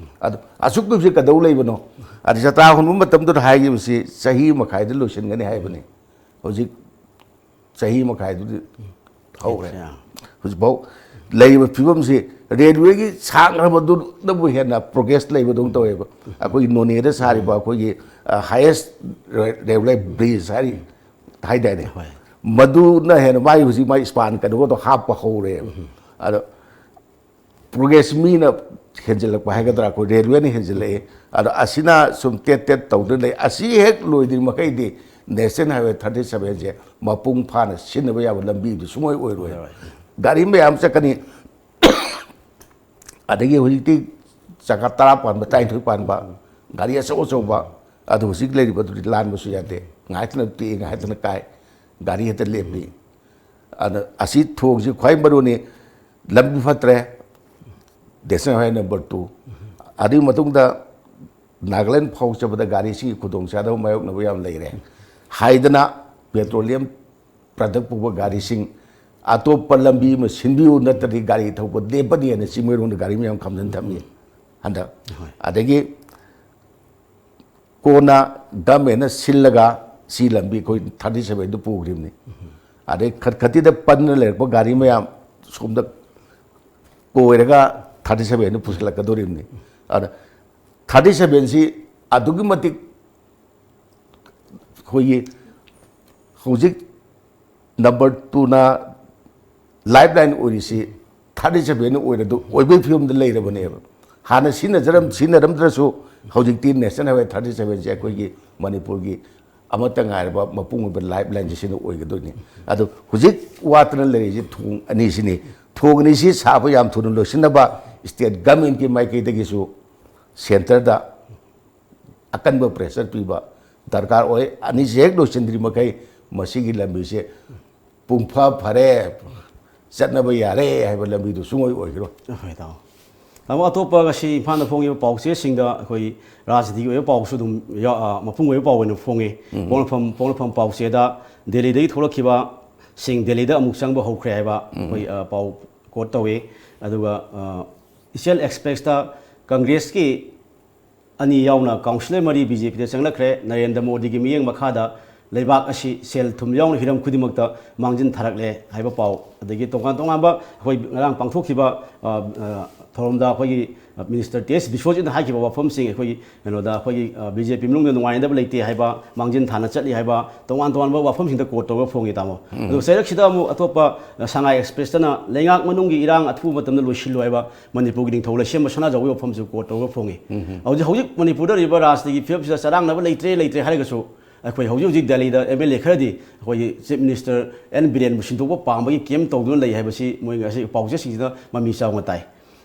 ꯑꯗꯣ ꯑꯁꯨꯛ ꯀꯨꯏꯕꯁꯦ ꯀꯩꯗꯧ ꯂꯩꯕꯅꯣ? ꯑꯗ ꯖꯇ꯭ꯔꯥ ꯍꯣꯟꯕ ꯃꯇꯝꯗꯨꯗ ꯍꯥꯏꯈꯤꯕꯁꯤ ꯆꯍꯤ ꯃꯈꯥꯏꯗ ꯂꯣꯏꯁꯤꯟꯒꯅꯤ ꯍꯥꯏꯕꯅꯤ꯫ ꯍꯧꯖꯤꯛ ꯆꯍꯤ ꯃꯈꯥꯏꯗꯨꯗꯤ ꯍꯧꯔꯦ꯫ ꯑꯆꯥ꯫ ꯍꯧꯖꯤꯛꯐꯥꯎ ꯂꯩꯔꯤꯕ ꯐꯤꯕꯝꯁꯤ ꯔꯦꯜꯋꯦꯒꯤ ꯁꯥꯡꯈ꯭ꯔꯕꯗꯨꯅꯕꯨ ꯍꯦꯟꯅ ꯄ꯭ꯔꯣꯒ꯭ꯔꯦꯁ ꯂꯩꯕꯗꯧꯅ ꯇꯧꯋꯦꯕ꯫ ꯑꯩꯈꯣꯏꯒꯤ ꯅꯣꯅꯦꯗ ꯁꯥꯔꯤꯕ ꯑꯩꯈꯣꯏꯒꯤ ꯍꯥꯏꯌꯦꯁ ꯔꯦꯜꯋꯦ ꯕ꯭ꯔꯤꯖ ꯍꯥꯏꯔꯤ ꯍꯥꯏꯗꯥꯏꯅꯦ? ꯍꯣꯏ꯫ ꯃꯗꯨꯅ ꯍꯦꯟꯅ ꯃꯥꯒꯤ ꯍꯧꯖꯤꯛ ꯃꯥꯒꯤ ꯏꯁꯄꯥꯟ ꯀꯩꯅꯣꯒꯗꯣ ꯍꯥꯞꯄ ꯍꯧꯔꯦꯕ꯫ ꯑꯗꯣ ꯄ꯭ꯔꯣꯒ꯭ꯔꯦꯁ ꯃꯤꯅ ꯍꯦꯟꯖꯤꯜꯂꯛꯄ ꯍꯥꯏꯒꯗ꯭ꯔꯥ, ꯑꯩꯈꯣꯏ ꯔꯦꯜꯋꯦꯅ ꯍꯦꯟꯖꯤꯜꯂꯛꯑꯦ꯫ ꯑꯗꯣ ꯑꯁꯤꯅ ꯁꯨꯝ ꯇꯦꯠ ꯇꯦꯠ ꯇꯧꯗꯨꯅ ꯂꯩ꯫ ꯑꯁꯤ ꯍꯦꯛ ꯂꯣꯏꯗ꯭ꯔꯤ ꯃꯈꯩꯗꯤ ꯅꯦꯁꯅꯦꯜ ꯍꯥꯏꯋꯦ ꯊꯥꯔꯇꯤ ꯁꯚꯦꯟꯁꯦ ꯃꯄꯨꯡ ꯐꯥꯅ ꯁꯤꯖꯤꯟꯅꯕ ꯌꯥꯕ ꯂꯝꯕꯤꯗꯨ ꯁꯨꯡꯑꯣꯏ ꯑꯣꯏꯔꯣꯏ꯫ ꯑꯣꯏꯔꯣꯏ꯫ ꯒꯥꯔꯤ ꯃꯌꯥꯝ ꯆꯠꯀꯅꯤ꯫ ꯑꯗꯒꯤ ꯍꯧꯖꯤꯛꯇꯤ ꯆꯀꯥ ꯇꯔꯥ ꯄꯥꯟꯕ, ꯇꯔꯥꯅꯤꯊꯣꯏ ꯄꯥꯟꯕ ꯒꯥꯔꯤ ꯑꯆꯧ ꯑꯆꯧꯕ, ꯑꯗꯨ ꯍꯧꯖꯤꯛ ꯂꯩꯔꯤꯕꯗꯨꯗꯤ ꯂꯥꯟꯕꯁꯨ ꯌꯥꯗꯦ꯫ ꯉꯥꯏꯍꯥꯛꯇꯅ ꯇꯦꯛꯏ, ꯉꯥꯏꯍꯥꯛꯇꯅ ꯀꯥꯏ, ꯒꯥꯔꯤ ꯍꯦꯛꯇ ꯂꯦꯞꯄꯤ꯫ ꯑꯗ ꯑꯁꯤ ꯊꯣꯡꯁꯤ ꯈ꯭ꯋꯥꯏ ꯃꯔꯨꯅꯤ꯫ ꯂꯝꯕꯤ ꯐꯠꯇ꯭ꯔꯦ, ꯅꯦꯁꯅꯦꯜ ꯍꯥꯏꯋꯦ ꯅꯝꯕꯔ ꯇꯨ꯫ ꯑꯗꯨꯒꯤ ꯃꯇꯨꯡꯗ ꯅꯥꯒꯥꯂꯦꯟ ꯐꯥꯎ ꯆꯠꯄꯗ ꯒꯥꯔꯤꯁꯤꯒꯤ ꯈꯨꯗꯣꯡꯆꯥꯗꯕ ꯃꯥꯌꯣꯛꯅꯕ ꯌꯥꯝ ꯂꯩꯔꯦ꯫ ꯍꯥꯏꯗꯅ ꯄꯦꯇ꯭ꯔꯣꯂꯤꯌꯝ ꯄ꯭ꯔꯗꯛ ꯄꯨꯕ ꯒꯥꯔꯤꯁꯤꯡ ꯑꯇꯣꯞꯄ ꯂꯝꯕꯤ ꯑꯃ ꯁꯤꯟꯕꯤꯌꯨ, ꯅꯠꯇ꯭ꯔꯗꯤ ꯒꯥꯔꯤ ꯊꯧꯕ ꯂꯦꯞꯄꯅꯤ ꯍꯥꯏꯅ ꯆꯤꯡꯃꯩꯔꯣꯡꯗ ꯒꯥꯔꯤ ꯃꯌꯥꯝ ꯈꯥꯝꯖꯟ ꯊꯝꯃꯤ ꯍꯟꯗꯛ꯫ ꯍꯣꯏ꯫ ꯑꯗꯒꯤ ꯀꯣꯟꯅ ꯒꯃꯦꯟꯅ ꯁꯤꯜꯂꯒ ꯁꯤ ꯂꯝꯕꯤ ꯑꯩꯈꯣꯏ ꯊꯥꯔꯇꯤ ꯁꯚꯦꯟꯗꯨ ꯄꯨꯈ꯭ꯔꯤꯕꯅꯤ꯫ ꯑꯗꯩ ꯈꯠ ꯈꯠꯇꯤꯗ ꯄꯟꯅ ꯂꯩꯔꯛꯄ ꯒꯥꯔꯤ ꯃꯌꯥꯝ ꯁꯣꯝꯗ ꯀꯣꯏꯔꯒ ꯊꯥꯔꯇꯤ ꯁꯚꯦꯟꯗꯨ ꯄꯨꯁꯤꯜꯂꯛꯀꯗꯧꯔꯤꯕꯅꯤ꯫ ꯑꯗ ꯊꯥꯔꯇꯤ ꯁꯚꯦꯟꯁꯤ ꯑꯗꯨꯛꯀꯤ ꯃꯇꯤꯛ ꯑꯩꯈꯣꯏꯒꯤ ꯍꯧꯖꯤꯛ ꯅꯝꯕꯔ ꯇꯨꯅ ꯂꯥꯏꯐ ꯂꯥꯏꯟ ꯑꯣꯏꯔꯤꯁꯤ ꯊꯥꯔꯇꯤ ꯁꯚꯦꯟ ꯑꯣꯏꯔꯗꯨ ꯑꯣꯏꯕꯒꯤ ꯐꯤꯕꯝꯗ ꯂꯩꯔꯕꯅꯦꯕ꯫ ꯍꯥꯟꯅ ꯁꯤꯖꯤꯟꯅꯖꯔꯝ ꯁꯤꯖꯤꯟꯅꯔꯝꯗ꯭ꯔꯁꯨ ꯍꯧꯖꯤꯛꯇꯤ ꯅꯦꯁꯅꯦꯜ ꯍꯥꯏꯋꯦ ꯊꯥꯔꯇꯤ ꯁꯚꯦꯟꯁꯦ ꯑꯩꯈꯣꯏꯒꯤ ꯃꯅꯤꯄꯨꯔꯒꯤ ꯑꯃꯠꯇ ꯉꯥꯏꯔꯕ ꯃꯄꯨꯡ ꯑꯣꯏꯕ ꯂꯥꯏꯐ ꯂꯥꯏꯟꯁꯦ ꯁꯤꯅ ꯑꯣꯏꯒꯗꯣꯏꯅꯤ꯫ ꯑꯗꯣ ꯍꯧꯖꯤꯛ ꯋꯥꯠꯇꯅ ꯂꯩꯔꯤꯁꯦ ꯊꯣꯡ ꯑꯅꯤꯁꯤꯅꯤ꯫ ꯊꯣꯡ ꯑꯅꯤꯁꯤ ꯁꯥꯕ ꯌꯥꯝ ꯊꯨꯅ ꯂꯣꯏꯁꯤꯟꯅꯕ ꯁ꯭ꯇꯦꯠ ꯒꯃꯦꯟꯒꯤ ꯃꯥꯏꯀꯩꯗꯒꯤꯁꯨ ꯁꯦꯟꯇꯔꯗ ꯑꯀꯟꯕ ꯄ꯭ꯔꯦꯁꯔ ꯄꯤꯕ ꯗꯔꯀꯥꯔ ꯑꯣꯏ꯫ ꯑꯅꯤꯁꯤ ꯍꯦꯛ ꯂꯣꯏꯁꯤꯟꯗ꯭ꯔꯤ ꯃꯈꯩ ꯃꯁꯤꯒꯤ ꯂꯝꯕꯤꯁꯦ ꯄꯨꯡꯐ ꯐꯔꯦ, ꯆꯠꯅꯕ ꯌꯥꯔꯦ ꯍꯥꯏꯕ ꯂꯝꯕꯤꯗꯨ ꯁꯨꯡꯑꯣꯏ ꯑꯣꯏꯈꯤꯔꯣꯏ꯫ ꯍꯣꯏ, ꯇꯥꯃꯣ꯫ ꯇꯥꯃꯣ, ꯑꯇꯣꯞꯄ ꯉꯁꯤ ꯏꯝꯐꯥꯜꯗ ꯐꯣꯡꯉꯤꯕ ꯄꯥꯎꯆꯦꯁꯤꯡꯗ ꯑꯩꯈꯣꯏ ꯔꯥꯖꯅꯤꯇꯤꯒꯤ ꯑꯣꯏꯕ ꯄꯥꯎꯁꯨ ꯑꯗꯨꯝ ꯌꯥ-, ꯑ, ꯃꯄꯨꯡ ꯑꯣꯏꯕ ꯄꯥꯎ ꯑꯣꯏꯅ ꯐꯣꯡꯉꯤ꯫ ꯎꯝ꯫ ꯄꯣꯛꯅꯐꯝ, ꯄꯣꯛꯅꯐꯝ ꯄꯥꯎꯆꯦꯗ ꯗꯦꯜꯂꯤꯗꯒꯤ ꯊꯣꯛꯂꯛꯈꯤꯕ ꯁꯤꯡ ꯗꯦꯜꯂꯤꯗ ꯑꯃꯨꯛ ꯆꯪꯕ ꯍꯧꯈ꯭ꯔꯦ ꯍꯥꯏꯕ ꯑꯩꯈꯣꯏ, ꯑ, ꯄꯥꯎ ꯀꯣꯠ ꯇꯧꯏ꯫ ꯑꯗꯨꯒ, ꯑ, ꯏꯆꯦꯜ ꯑꯦꯛꯁꯄ꯭ꯔꯦꯁꯇ ꯀꯪꯒ꯭ꯔꯦꯁꯀꯤ ꯑꯅꯤ ꯌꯥꯎꯅ ꯀꯥꯎꯟꯁꯤꯂꯔ ꯃꯔꯤ ꯕꯤ ꯖꯦ ꯄꯤꯗ ꯆꯪꯂꯛꯈ꯭ꯔꯦ꯫ ꯅꯔꯦꯟꯗ꯭ꯔ ꯃꯣꯗꯤꯒꯤ ꯃꯤꯠꯌꯦꯡ ꯃꯈꯥꯗ ꯂꯩꯕꯥꯛ ꯑꯁꯤ ꯁꯦꯜ ꯊꯨꯝ ꯌꯥꯎꯅ ꯍꯤꯔꯝ ꯈꯨꯗꯤꯡꯃꯛꯇ ꯃꯥꯡꯖꯤꯟ ꯊꯥꯔꯛꯂꯦ ꯍꯥꯏꯕ ꯄꯥꯎ, ꯑꯗꯒꯤ ꯇꯣꯉꯥꯟ ꯇꯣꯉꯥꯟꯕ ꯑꯩꯈꯣꯏ ꯉꯔꯥꯡ ꯄꯥꯡꯊꯣꯛꯈꯤꯕ, ꯑ, ꯑ, ꯊꯧꯔꯝꯗ ꯑꯩꯈꯣꯏꯒꯤ ꯃꯤꯅꯤꯁꯇꯔ ꯇꯤ ꯑꯦꯁ ꯕꯤꯁ꯭ꯋꯖꯤꯠꯅ ꯍꯥꯏꯈꯤꯕ ꯋꯥꯐꯝꯁꯤꯡ, ꯑꯩꯈꯣꯏꯒꯤ ꯀꯩꯅꯣꯗ ꯑꯩꯈꯣꯏꯒꯤ, ꯑ, ꯕꯤ ꯖꯦ ꯄꯤ ꯃꯅꯨꯡꯗ ꯅꯨꯡꯉꯥꯏꯅꯗꯕ ꯂꯩꯇꯦ ꯍꯥꯏꯕ, ꯃꯥꯡꯖꯤꯟ ꯊꯥꯅ ꯆꯠꯂꯤ ꯍꯥꯏꯕ, ꯇꯣꯉꯥꯟ ꯇꯣꯉꯥꯟꯕ ꯋꯥꯐꯝꯁꯤꯡꯗ ꯀꯣꯠ ꯇꯧꯔꯒ ꯐꯣꯡꯉꯤ, ꯇꯥꯃꯣ꯫ ꯑꯗꯨꯒ ꯆꯩꯔꯛꯁꯤꯗ ꯑꯃꯨꯛ ꯑꯇꯣꯞꯄ, ꯑ, ꯁꯉꯥꯏ ꯑꯦꯛꯁꯄ꯭ꯔꯦꯁꯇꯅ ꯂꯩꯉꯥꯛ ꯃꯅꯨꯡꯒꯤ ꯏꯔꯥꯡ ꯑꯊꯨꯕ ꯃꯇꯝꯗ ꯂꯣꯏꯁꯤꯜꯂꯨ ꯍꯥꯏꯕ ꯃꯅꯤꯄꯨꯔꯒꯤ ꯅꯤꯡꯊꯧ ꯂꯩꯁꯦꯝꯕ ꯁꯅꯥꯖꯥꯎꯕꯒꯤ ꯋꯥꯐꯝꯁꯨ ꯀꯣꯠ ꯇꯧꯔꯒ ꯐꯣꯡꯉꯤ꯫ ꯍꯧꯖꯤꯛ, ꯍꯧꯖꯤꯛ ꯃꯅꯤꯄꯨꯔꯗ ꯂꯩꯔꯤꯕ ꯔꯥꯖꯅꯤꯇꯤꯒꯤ ꯐꯤꯕꯝꯁꯤꯗ ꯆꯔꯥꯡꯅꯕ ꯂꯩꯇ꯭ꯔꯦ, ꯂꯩꯇ꯭ꯔꯦ ꯍꯥꯏꯔꯒꯁꯨ, ꯑꯩꯈꯣꯏ ꯍꯧꯖꯤꯛ ꯍꯧꯖꯤꯛ ꯗꯦꯜꯂꯤꯗ ꯑꯦꯝ ꯑꯦꯜ ꯑꯦ ꯈꯔꯗꯤ ꯑꯩꯈꯣꯏꯒꯤ ꯆꯤꯐ ꯃꯤꯅꯤꯁꯇꯔ ꯑꯦꯟ ꯕꯤꯔꯦꯟꯕꯨ ꯁꯤꯟꯗꯣꯛꯄ ꯄꯥꯝꯕꯒꯤ ꯀꯦꯝ ꯇꯧꯗꯨꯅ ꯂꯩ ꯍꯥꯏꯕꯁꯤ ꯃꯣꯏ ꯉꯁꯤ ꯄꯥꯎꯆꯦꯁꯤꯡꯁꯤꯗ ꯃꯃꯤ ꯆꯥꯎꯅ ꯇꯥꯏ꯫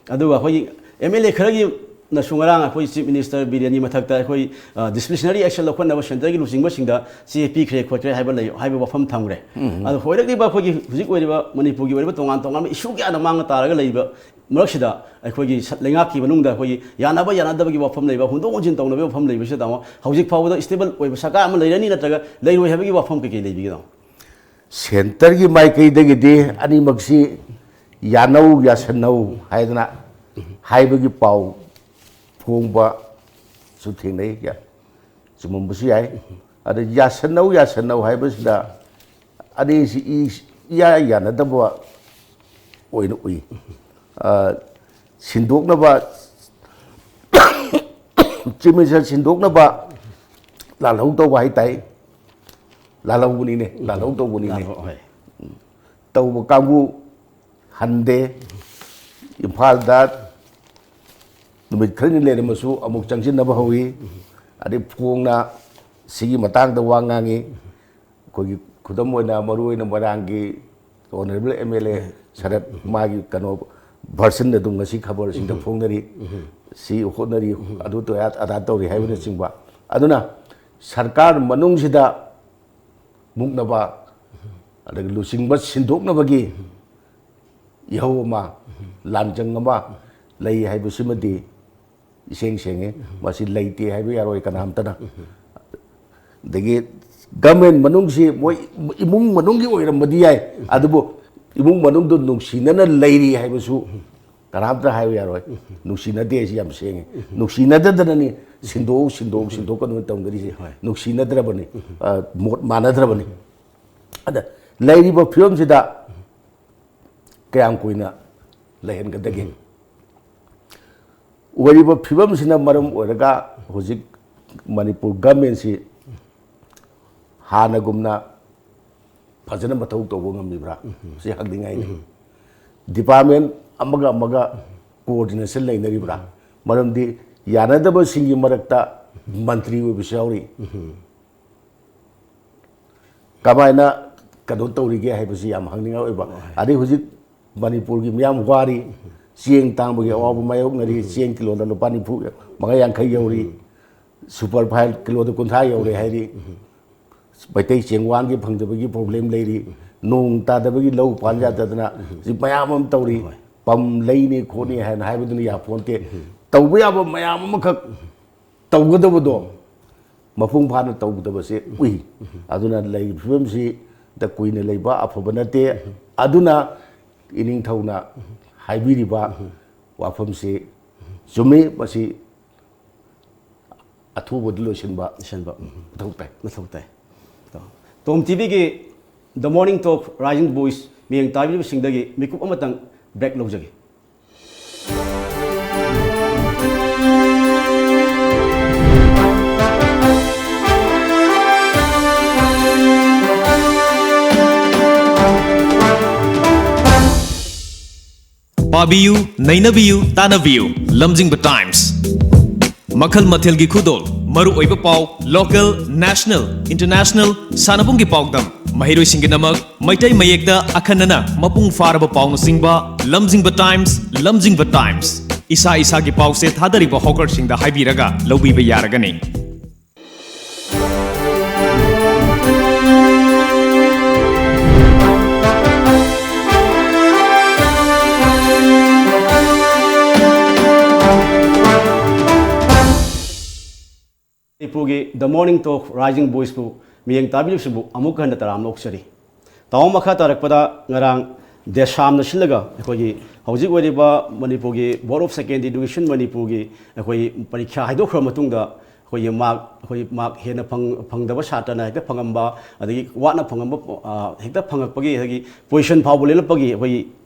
ꯑꯗꯨꯒ ꯑꯩꯈꯣꯏꯒꯤ ꯑꯦꯝ ꯑꯦꯜ ꯑꯦ ꯈꯔꯒꯤꯅꯁꯨ ꯉꯔꯥꯡ ꯑꯩꯈꯣꯏ ꯆꯤꯐ ꯃꯤꯅꯤꯁꯇꯔ ꯕꯤꯔꯦꯟꯒꯤ ꯃꯊꯛꯇ ꯑꯩꯈꯣꯏ, ꯑ, ꯗꯤꯁꯤꯄ꯭ꯂꯤꯅꯔꯤ ꯑꯦꯛꯁꯟ ꯂꯧꯈꯠꯅꯕ ꯁꯦꯟꯇꯔꯒꯤ ꯂꯨꯆꯤꯡꯕꯁꯤꯡꯗ ꯆꯦ ꯄꯤꯈ꯭ꯔꯦ ꯈꯣꯠꯈ꯭ꯔꯦ ꯍꯥꯏꯕ ꯂꯩ, ꯍꯥꯏꯕ ꯋꯥꯐꯝ ꯊꯝꯈ꯭ꯔꯦ꯫ ꯑꯗꯣ ꯑꯣꯏꯔꯛꯂꯤꯕ ꯑꯩꯈꯣꯏꯒꯤ ꯍꯧꯖꯤꯛ ꯑꯣꯏꯔꯤꯕ ꯃꯅꯤꯄꯨꯔꯒꯤ ꯑꯣꯏꯔꯤꯕ ꯇꯣꯉꯥꯟ ꯇꯣꯉꯥꯟꯕ ꯏꯁꯨ ꯀꯌꯥꯅ ꯃꯥꯡꯅ ꯇꯥꯔꯒ ꯂꯩꯕ ꯃꯔꯛꯁꯤꯗ, ꯑꯩꯈꯣꯏꯒꯤ ꯁ-, ꯂꯩꯉꯥꯛꯀꯤ ꯃꯅꯨꯡꯗ ꯑꯩꯈꯣꯏꯒꯤ ꯌꯥꯅꯕ ꯌꯥꯅꯗꯕꯒꯤ ꯋꯥꯐꯝ ꯂꯩꯕ, ꯍꯣꯟꯗꯣꯛ ꯍꯣꯟꯖꯤꯟ ꯇꯧꯅꯕꯒꯤ ꯋꯥꯐꯝ ꯂꯩꯕꯁꯤꯗ, ꯇꯥꯃꯣ, ꯍꯧꯖꯤꯛ ꯐꯥꯎꯕꯗ ꯁ꯭ꯇꯦꯕꯜ ꯑꯣꯏꯕ ꯁꯔꯀꯥꯔ ꯑꯃ ꯂꯩꯔꯅꯤ ꯅꯠꯇ꯭ꯔꯒ ꯂꯩꯔꯣꯏ ꯍꯥꯏꯕꯒꯤ ꯋꯥꯐꯝ ꯀꯩꯀꯩ ꯂꯩꯕꯤꯒꯦ, ꯇꯥꯃꯣ? ꯁꯦꯟꯇꯔꯒꯤ ꯃꯥꯏꯀꯩꯗꯒꯤꯗꯤ ꯑꯅꯤꯃꯛꯁꯤ ꯌꯥꯅꯧ ꯌꯥꯁꯟꯅꯧ ꯍꯥꯏꯗꯅ ꯍꯥꯏꯕꯒꯤ ꯄꯥꯎ ꯐꯣꯡꯕꯁꯨ ꯊꯦꯡꯅꯩ꯫ ꯌꯥ-, ꯆꯨꯝꯃꯝꯕꯁꯨ ꯌꯥꯏ꯫ ꯑꯗ ꯌꯥꯁꯟꯅꯧ ꯌꯥꯁꯟꯅꯧ ꯍꯥꯏꯕꯁꯤꯗ ꯑꯅꯤꯁꯤ ꯏ-, ꯏꯌꯥ ꯌꯥꯅꯗꯕ ꯑꯣꯏꯅ ꯎꯏ꯫ ꯑ, ꯁꯤꯟꯗꯣꯛꯅꯕ, ꯆꯤꯐ ꯃꯤꯅꯤꯁꯇꯔ ꯁꯤꯟꯗꯣꯛꯅꯕ ꯂꯥꯜꯍꯧ ꯇꯧꯕ ꯍꯥꯏ ꯇꯥꯏ꯫ ꯂꯥꯜꯍꯧꯕꯅꯤꯅꯦ, ꯂꯥꯜꯍꯧ ꯇꯧꯕꯅꯤꯅꯦ꯫ ꯂꯥꯜꯍꯧ, ꯍꯣꯏ꯫ ꯇꯧꯕ ꯀꯥꯡꯕꯨ ꯍꯟꯗꯦ꯫ ꯏꯝꯐꯥꯜꯗ ꯅꯨꯃꯤꯠ ꯈꯔꯅꯤ ꯂꯩꯔꯝꯃꯁꯨ ꯑꯃꯨꯛ ꯆꯪꯁꯤꯟꯅꯕ ꯍꯧꯏ꯫ ꯑꯗꯩ ꯐꯣꯡꯅ ꯁꯤꯒꯤ ꯃꯇꯥꯡꯗ ꯋꯥ ꯉꯥꯡꯉꯤ꯫ ꯑꯩꯈꯣꯏꯒꯤ ꯈꯨꯗꯝ ꯑꯣꯏꯅ, ꯃꯔꯨ ꯑꯣꯏꯅ ꯃꯣꯏꯔꯥꯡꯒꯤ ꯑꯣꯅꯔꯦꯕꯜ ꯑꯦꯝ ꯑꯦꯜ ꯑꯦ ꯁꯔꯠ, ꯃꯥꯒꯤ ꯀꯩꯅꯣ ꯚꯔꯁꯟ ꯑꯗꯨꯝ ꯉꯁꯤ ꯈꯕꯔꯁꯤꯡꯗ ꯐꯣꯡꯅꯔꯤ꯫ ꯁꯤ ꯍꯣꯠꯅꯔꯤ, ꯑꯗꯨ ꯇꯧꯔꯦ, ꯑꯗꯥ ꯇꯧꯔꯤ ꯍꯥꯏꯕꯅꯆꯤꯡꯕ꯫ ꯑꯗꯨꯅ ꯁꯔꯀꯥꯔ ꯃꯅꯨꯡꯁꯤꯗ ꯃꯨꯛꯅꯕ, ꯑꯗꯒꯤ ꯂꯨꯆꯤꯡꯕ ꯁꯤꯟꯗꯣꯛꯅꯕꯒꯤ ꯏꯍꯧ ꯑꯃ, ꯂꯥꯟꯖꯪ ꯑꯃ ꯂꯩ ꯍꯥꯏꯕꯁꯤꯃꯗꯤ ꯏꯁꯦꯡ ꯁꯦꯡꯉꯤ꯫ ꯃꯁꯤ ꯂꯩꯇꯦ ꯍꯥꯏꯕ ꯌꯥꯔꯣꯏ ꯀꯅꯥꯝꯇꯅ꯫ ꯑꯗꯒꯤ ꯒꯃꯦꯟ ꯃꯅꯨꯡꯁꯤ ꯃꯣꯏ ꯏꯃꯨꯡ ꯃꯅꯨꯡꯒꯤ ꯑꯣꯏꯔꯝꯕꯗꯤ ꯌꯥꯏ, ꯑꯗꯨꯕꯨ ꯏꯃꯨꯡ ꯃꯅꯨꯡꯗꯨ ꯅꯨꯡꯁꯤꯅꯅ ꯂꯩꯔꯤ ꯍꯥꯏꯕꯁꯨ ꯀꯅꯥꯝꯇ ꯍꯥꯏꯕ ꯌꯥꯔꯣꯏ꯫ ꯅꯨꯡꯁꯤꯅꯗꯦ ꯍꯥꯏꯁꯤ ꯌꯥꯝ ꯁꯦꯡꯉꯤ꯫ ꯅꯨꯡꯁꯤꯅꯗꯗꯅꯅꯤ ꯁꯤꯟꯗꯣꯛꯎ, ꯁꯤꯟꯗꯣꯛꯎ, ꯁꯤꯟꯗꯣꯛꯀꯅꯨ ꯇꯧꯅꯔꯤꯁꯦ꯫ ꯍꯣꯏ꯫ ꯅꯨꯡꯁꯤꯅꯗ꯭ꯔꯕꯅꯤ, ꯑ, ꯃꯣꯠ ꯃꯥꯟꯅꯗ꯭ꯔꯕꯅꯤ꯫ ꯑꯗ ꯂꯩꯔꯤꯕ ꯐꯤꯕꯝꯁꯤꯗ ꯀꯌꯥꯝ ꯀꯨꯏꯅ ꯂꯩꯍꯟꯒꯗꯒꯦ? ꯑꯣꯏꯔꯤꯕ ꯐꯤꯕꯝꯁꯤꯅ ꯃꯔꯝ ꯑꯣꯏꯔꯒ ꯍꯧꯖꯤꯛ ꯃꯅꯤꯄꯨꯔ ꯒꯃꯦꯟꯁꯤ ꯍꯥꯟꯅꯒꯨꯝꯅ ꯐꯖꯅ ꯃꯊꯧ ꯇꯧꯕ ꯉꯝꯃꯤꯕ꯭ꯔꯥ? ꯁꯤ ꯍꯪꯅꯤꯡꯉꯥꯏꯅꯤ꯫ ꯗꯤꯄꯥꯔꯠꯃꯦꯟ ꯑꯃꯒ ꯑꯃꯒ ꯀꯣꯑꯣꯔꯗꯤꯅꯦꯁꯟ ꯂꯩꯅꯔꯤꯕ꯭ꯔꯥ? ꯃꯔꯝꯗꯤ ꯌꯥꯅꯗꯕꯁꯤꯡꯒꯤ ꯃꯔꯛꯇ ꯃꯟꯇ꯭ꯔꯤ ꯑꯣꯏꯕꯁꯨ ꯌꯥꯎꯔꯤ꯫ ꯀꯃꯥꯏꯅ ꯀꯩꯅꯣ ꯇꯧꯔꯤꯒꯦ ꯍꯥꯏꯕꯁꯤ ꯌꯥꯝ ꯍꯪꯅꯤꯡꯉꯥꯏ ꯑꯣꯏꯕ꯫ ꯍꯣꯏ꯫ ꯑꯗꯩ ꯍꯧꯖꯤꯛ ꯃꯅꯤꯄꯨꯔꯒꯤ ꯃꯤꯌꯥꯝ ꯋꯥꯔꯤ, ꯆꯦꯡ ꯇꯥꯡꯕꯒꯤ ꯑꯋꯥꯕ ꯃꯥꯌꯣꯛꯅꯔꯤ, ꯆꯦꯡ ꯀꯤꯂꯣꯗ ꯂꯨꯄꯥ ꯅꯤꯐꯨ ꯃꯉꯥ ꯌꯥꯡꯈꯩ ꯌꯧꯔꯤ, ꯁꯨꯄꯔ ꯐꯥꯏꯟ ꯀꯤꯂꯣꯗ ꯀꯨꯟꯊ꯭ꯔꯥ ꯌꯧꯔꯦ ꯍꯥꯏꯔꯤ꯫ ꯃꯩꯇꯩ ꯆꯦꯡ ꯋꯥꯟꯒꯤ ꯐꯪꯗꯕꯒꯤ ꯄ꯭ꯔꯣꯕ꯭ꯂꯦꯝ ꯂꯩꯔꯤ, ꯅꯣꯡ ꯇꯥꯗꯕꯒꯤ ꯂꯧ ꯄꯥꯟ ꯌꯥꯗꯗꯅ ꯍꯧꯖꯤꯛ ꯃꯌꯥꯝ ꯑꯃ ꯇꯧꯔꯤ꯫ ꯍꯣꯏ꯫ ꯄꯝ ꯂꯩꯅꯤ ꯈꯣꯠꯅꯤ ꯍꯥꯏꯅ ꯍꯥꯏꯕꯗꯨꯅ ꯌꯥꯄꯣꯟꯇꯦ꯫ ꯇꯧꯕ ꯌꯥꯕ ꯃꯌꯥꯝ ꯑꯃꯈꯛ ꯇꯧꯒꯗꯕꯗꯣ ꯃꯄꯨꯡ ꯐꯥꯅ ꯇꯧꯗꯕꯁꯦ ꯎꯏ꯫ ꯑꯗꯨꯅ ꯂꯩꯔꯤꯕ ꯐꯤꯕꯝꯁꯤꯗ ꯀꯨꯏꯅ ꯂꯩꯕ ꯑꯐꯕ ꯅꯠꯇꯦ꯫ ꯑꯗꯨꯅ ꯏꯅꯤꯡꯊꯧꯅ ꯍꯥꯏꯕꯤꯔꯤꯕ ꯋꯥꯐꯝꯁꯤ ꯆꯨꯝꯃꯤ, ꯃꯁꯤ ꯑꯊꯨꯕꯗ ꯂꯣꯏꯁꯤꯟꯕ ꯂꯣꯏꯁꯤꯟꯕ, ꯎꯝ, ꯃꯊꯧ ꯇꯥꯏ꯫ ꯃꯊꯧ ꯇꯥꯏ꯫ ꯇꯣꯝ ꯇꯤꯚꯤꯒꯤ The Morning Talk Rising Voice ꯃꯤꯌꯦꯡ ꯇꯥꯕꯤꯔꯤꯕꯁꯤꯡꯗꯒꯤ ꯃꯤꯀꯨꯞ ꯑꯃꯇꯪ ꯕ꯭ꯔꯦꯛ ꯂꯧꯖꯒꯦ꯫ ꯄꯥꯕꯤꯌꯨ, ꯅꯩꯅꯕꯤꯌꯨ, ꯇꯥꯟꯅꯕꯤꯌꯨ, ꯂꯝꯖꯤꯡꯕ ꯇꯥꯏꯝꯁ꯫ ꯃꯈꯜ ꯃꯊꯦꯜꯒꯤ ꯈꯨꯗꯣꯜ, ꯃꯔꯨꯑꯣꯏꯕ ꯄꯥꯎ, ꯂꯣꯀꯦꯜ, ꯅꯦꯁꯅꯦꯜ, ꯏꯟꯇꯔꯅꯦꯁꯅꯦꯜ, ꯁꯥꯟꯅꯕꯨꯡꯒꯤ ꯄꯥꯎꯗꯝ, ꯃꯍꯩꯔꯣꯏꯁꯤꯡꯒꯤꯗꯃꯛ ꯃꯩꯇꯩ ꯃꯌꯦꯛꯇ ꯑꯈꯟꯅꯅ ꯃꯄꯨꯡ ꯐꯥꯔꯕ ꯄꯥꯎꯅꯆꯤꯡꯕ, ꯂꯝꯖꯤꯡꯕ ꯇꯥꯏꯝꯁ, ꯂꯝꯖꯤꯡꯕ ꯇꯥꯏꯝꯁ꯫ ꯏꯁꯥ ꯏꯁꯥꯒꯤ ꯄꯥꯎꯆꯦ ꯊꯥꯗꯔꯤꯕ ꯍꯣꯀꯔꯁꯤꯡꯗ ꯍꯥꯏꯕꯤꯔꯒ ꯂꯧꯕꯤꯕ ꯌꯥꯔꯒꯅꯤ꯫ ꯃꯅꯤꯄꯨꯔꯒꯤ The Morning Talk Rising Voiceꯄꯨ ꯃꯤꯠꯌꯦꯡ ꯇꯥꯕꯤꯔꯤꯕꯁꯤꯕꯨ ꯑꯃꯨꯛ ꯍꯟꯅ ꯇꯔꯥꯝꯅ ꯑꯣꯛꯆꯔꯤ꯫ ꯇꯥꯃꯣ, ꯃꯈꯥ ꯇꯥꯔꯛꯄꯗ ꯉꯔꯥꯡ ꯗꯦꯁꯥꯝꯅ ꯁꯤꯜꯂꯒ ꯑꯩꯈꯣꯏꯒꯤ ꯍꯧꯖꯤꯛ ꯑꯣꯏꯔꯤꯕ ꯃꯅꯤꯄꯨꯔꯒꯤ Board of Secondary Education ꯃꯅꯤꯄꯨꯔꯒꯤ ꯑꯩꯈꯣꯏ ꯄꯔꯤꯈ꯭ꯌꯥ ꯍꯥꯏꯗꯣꯛꯈ꯭ꯔꯕ ꯃꯇꯨꯡꯗ ꯑꯩꯈꯣꯏꯒꯤ ꯃꯥꯔꯛ, ꯑꯩꯈꯣꯏ ꯃꯥꯔꯛ ꯍꯦꯟꯅ ꯐꯪ-, ꯐꯪꯗꯕ ꯁꯥꯇ꯭ꯔꯅ ꯍꯦꯛꯇ ꯐꯪꯉꯝꯕ, ꯑꯗꯒꯤ ꯋꯥꯠꯅ ꯐꯪꯉꯝꯕ, ꯑ, ꯍꯦꯛꯇ ꯐꯪꯉꯛꯄꯒꯤ, ꯑꯗꯒꯤ ꯄꯣꯖꯤꯁꯟ ꯐꯥꯎꯕ ꯂꯦꯜꯂꯛꯄꯒꯤ ꯑꯩꯈꯣꯏꯒꯤ,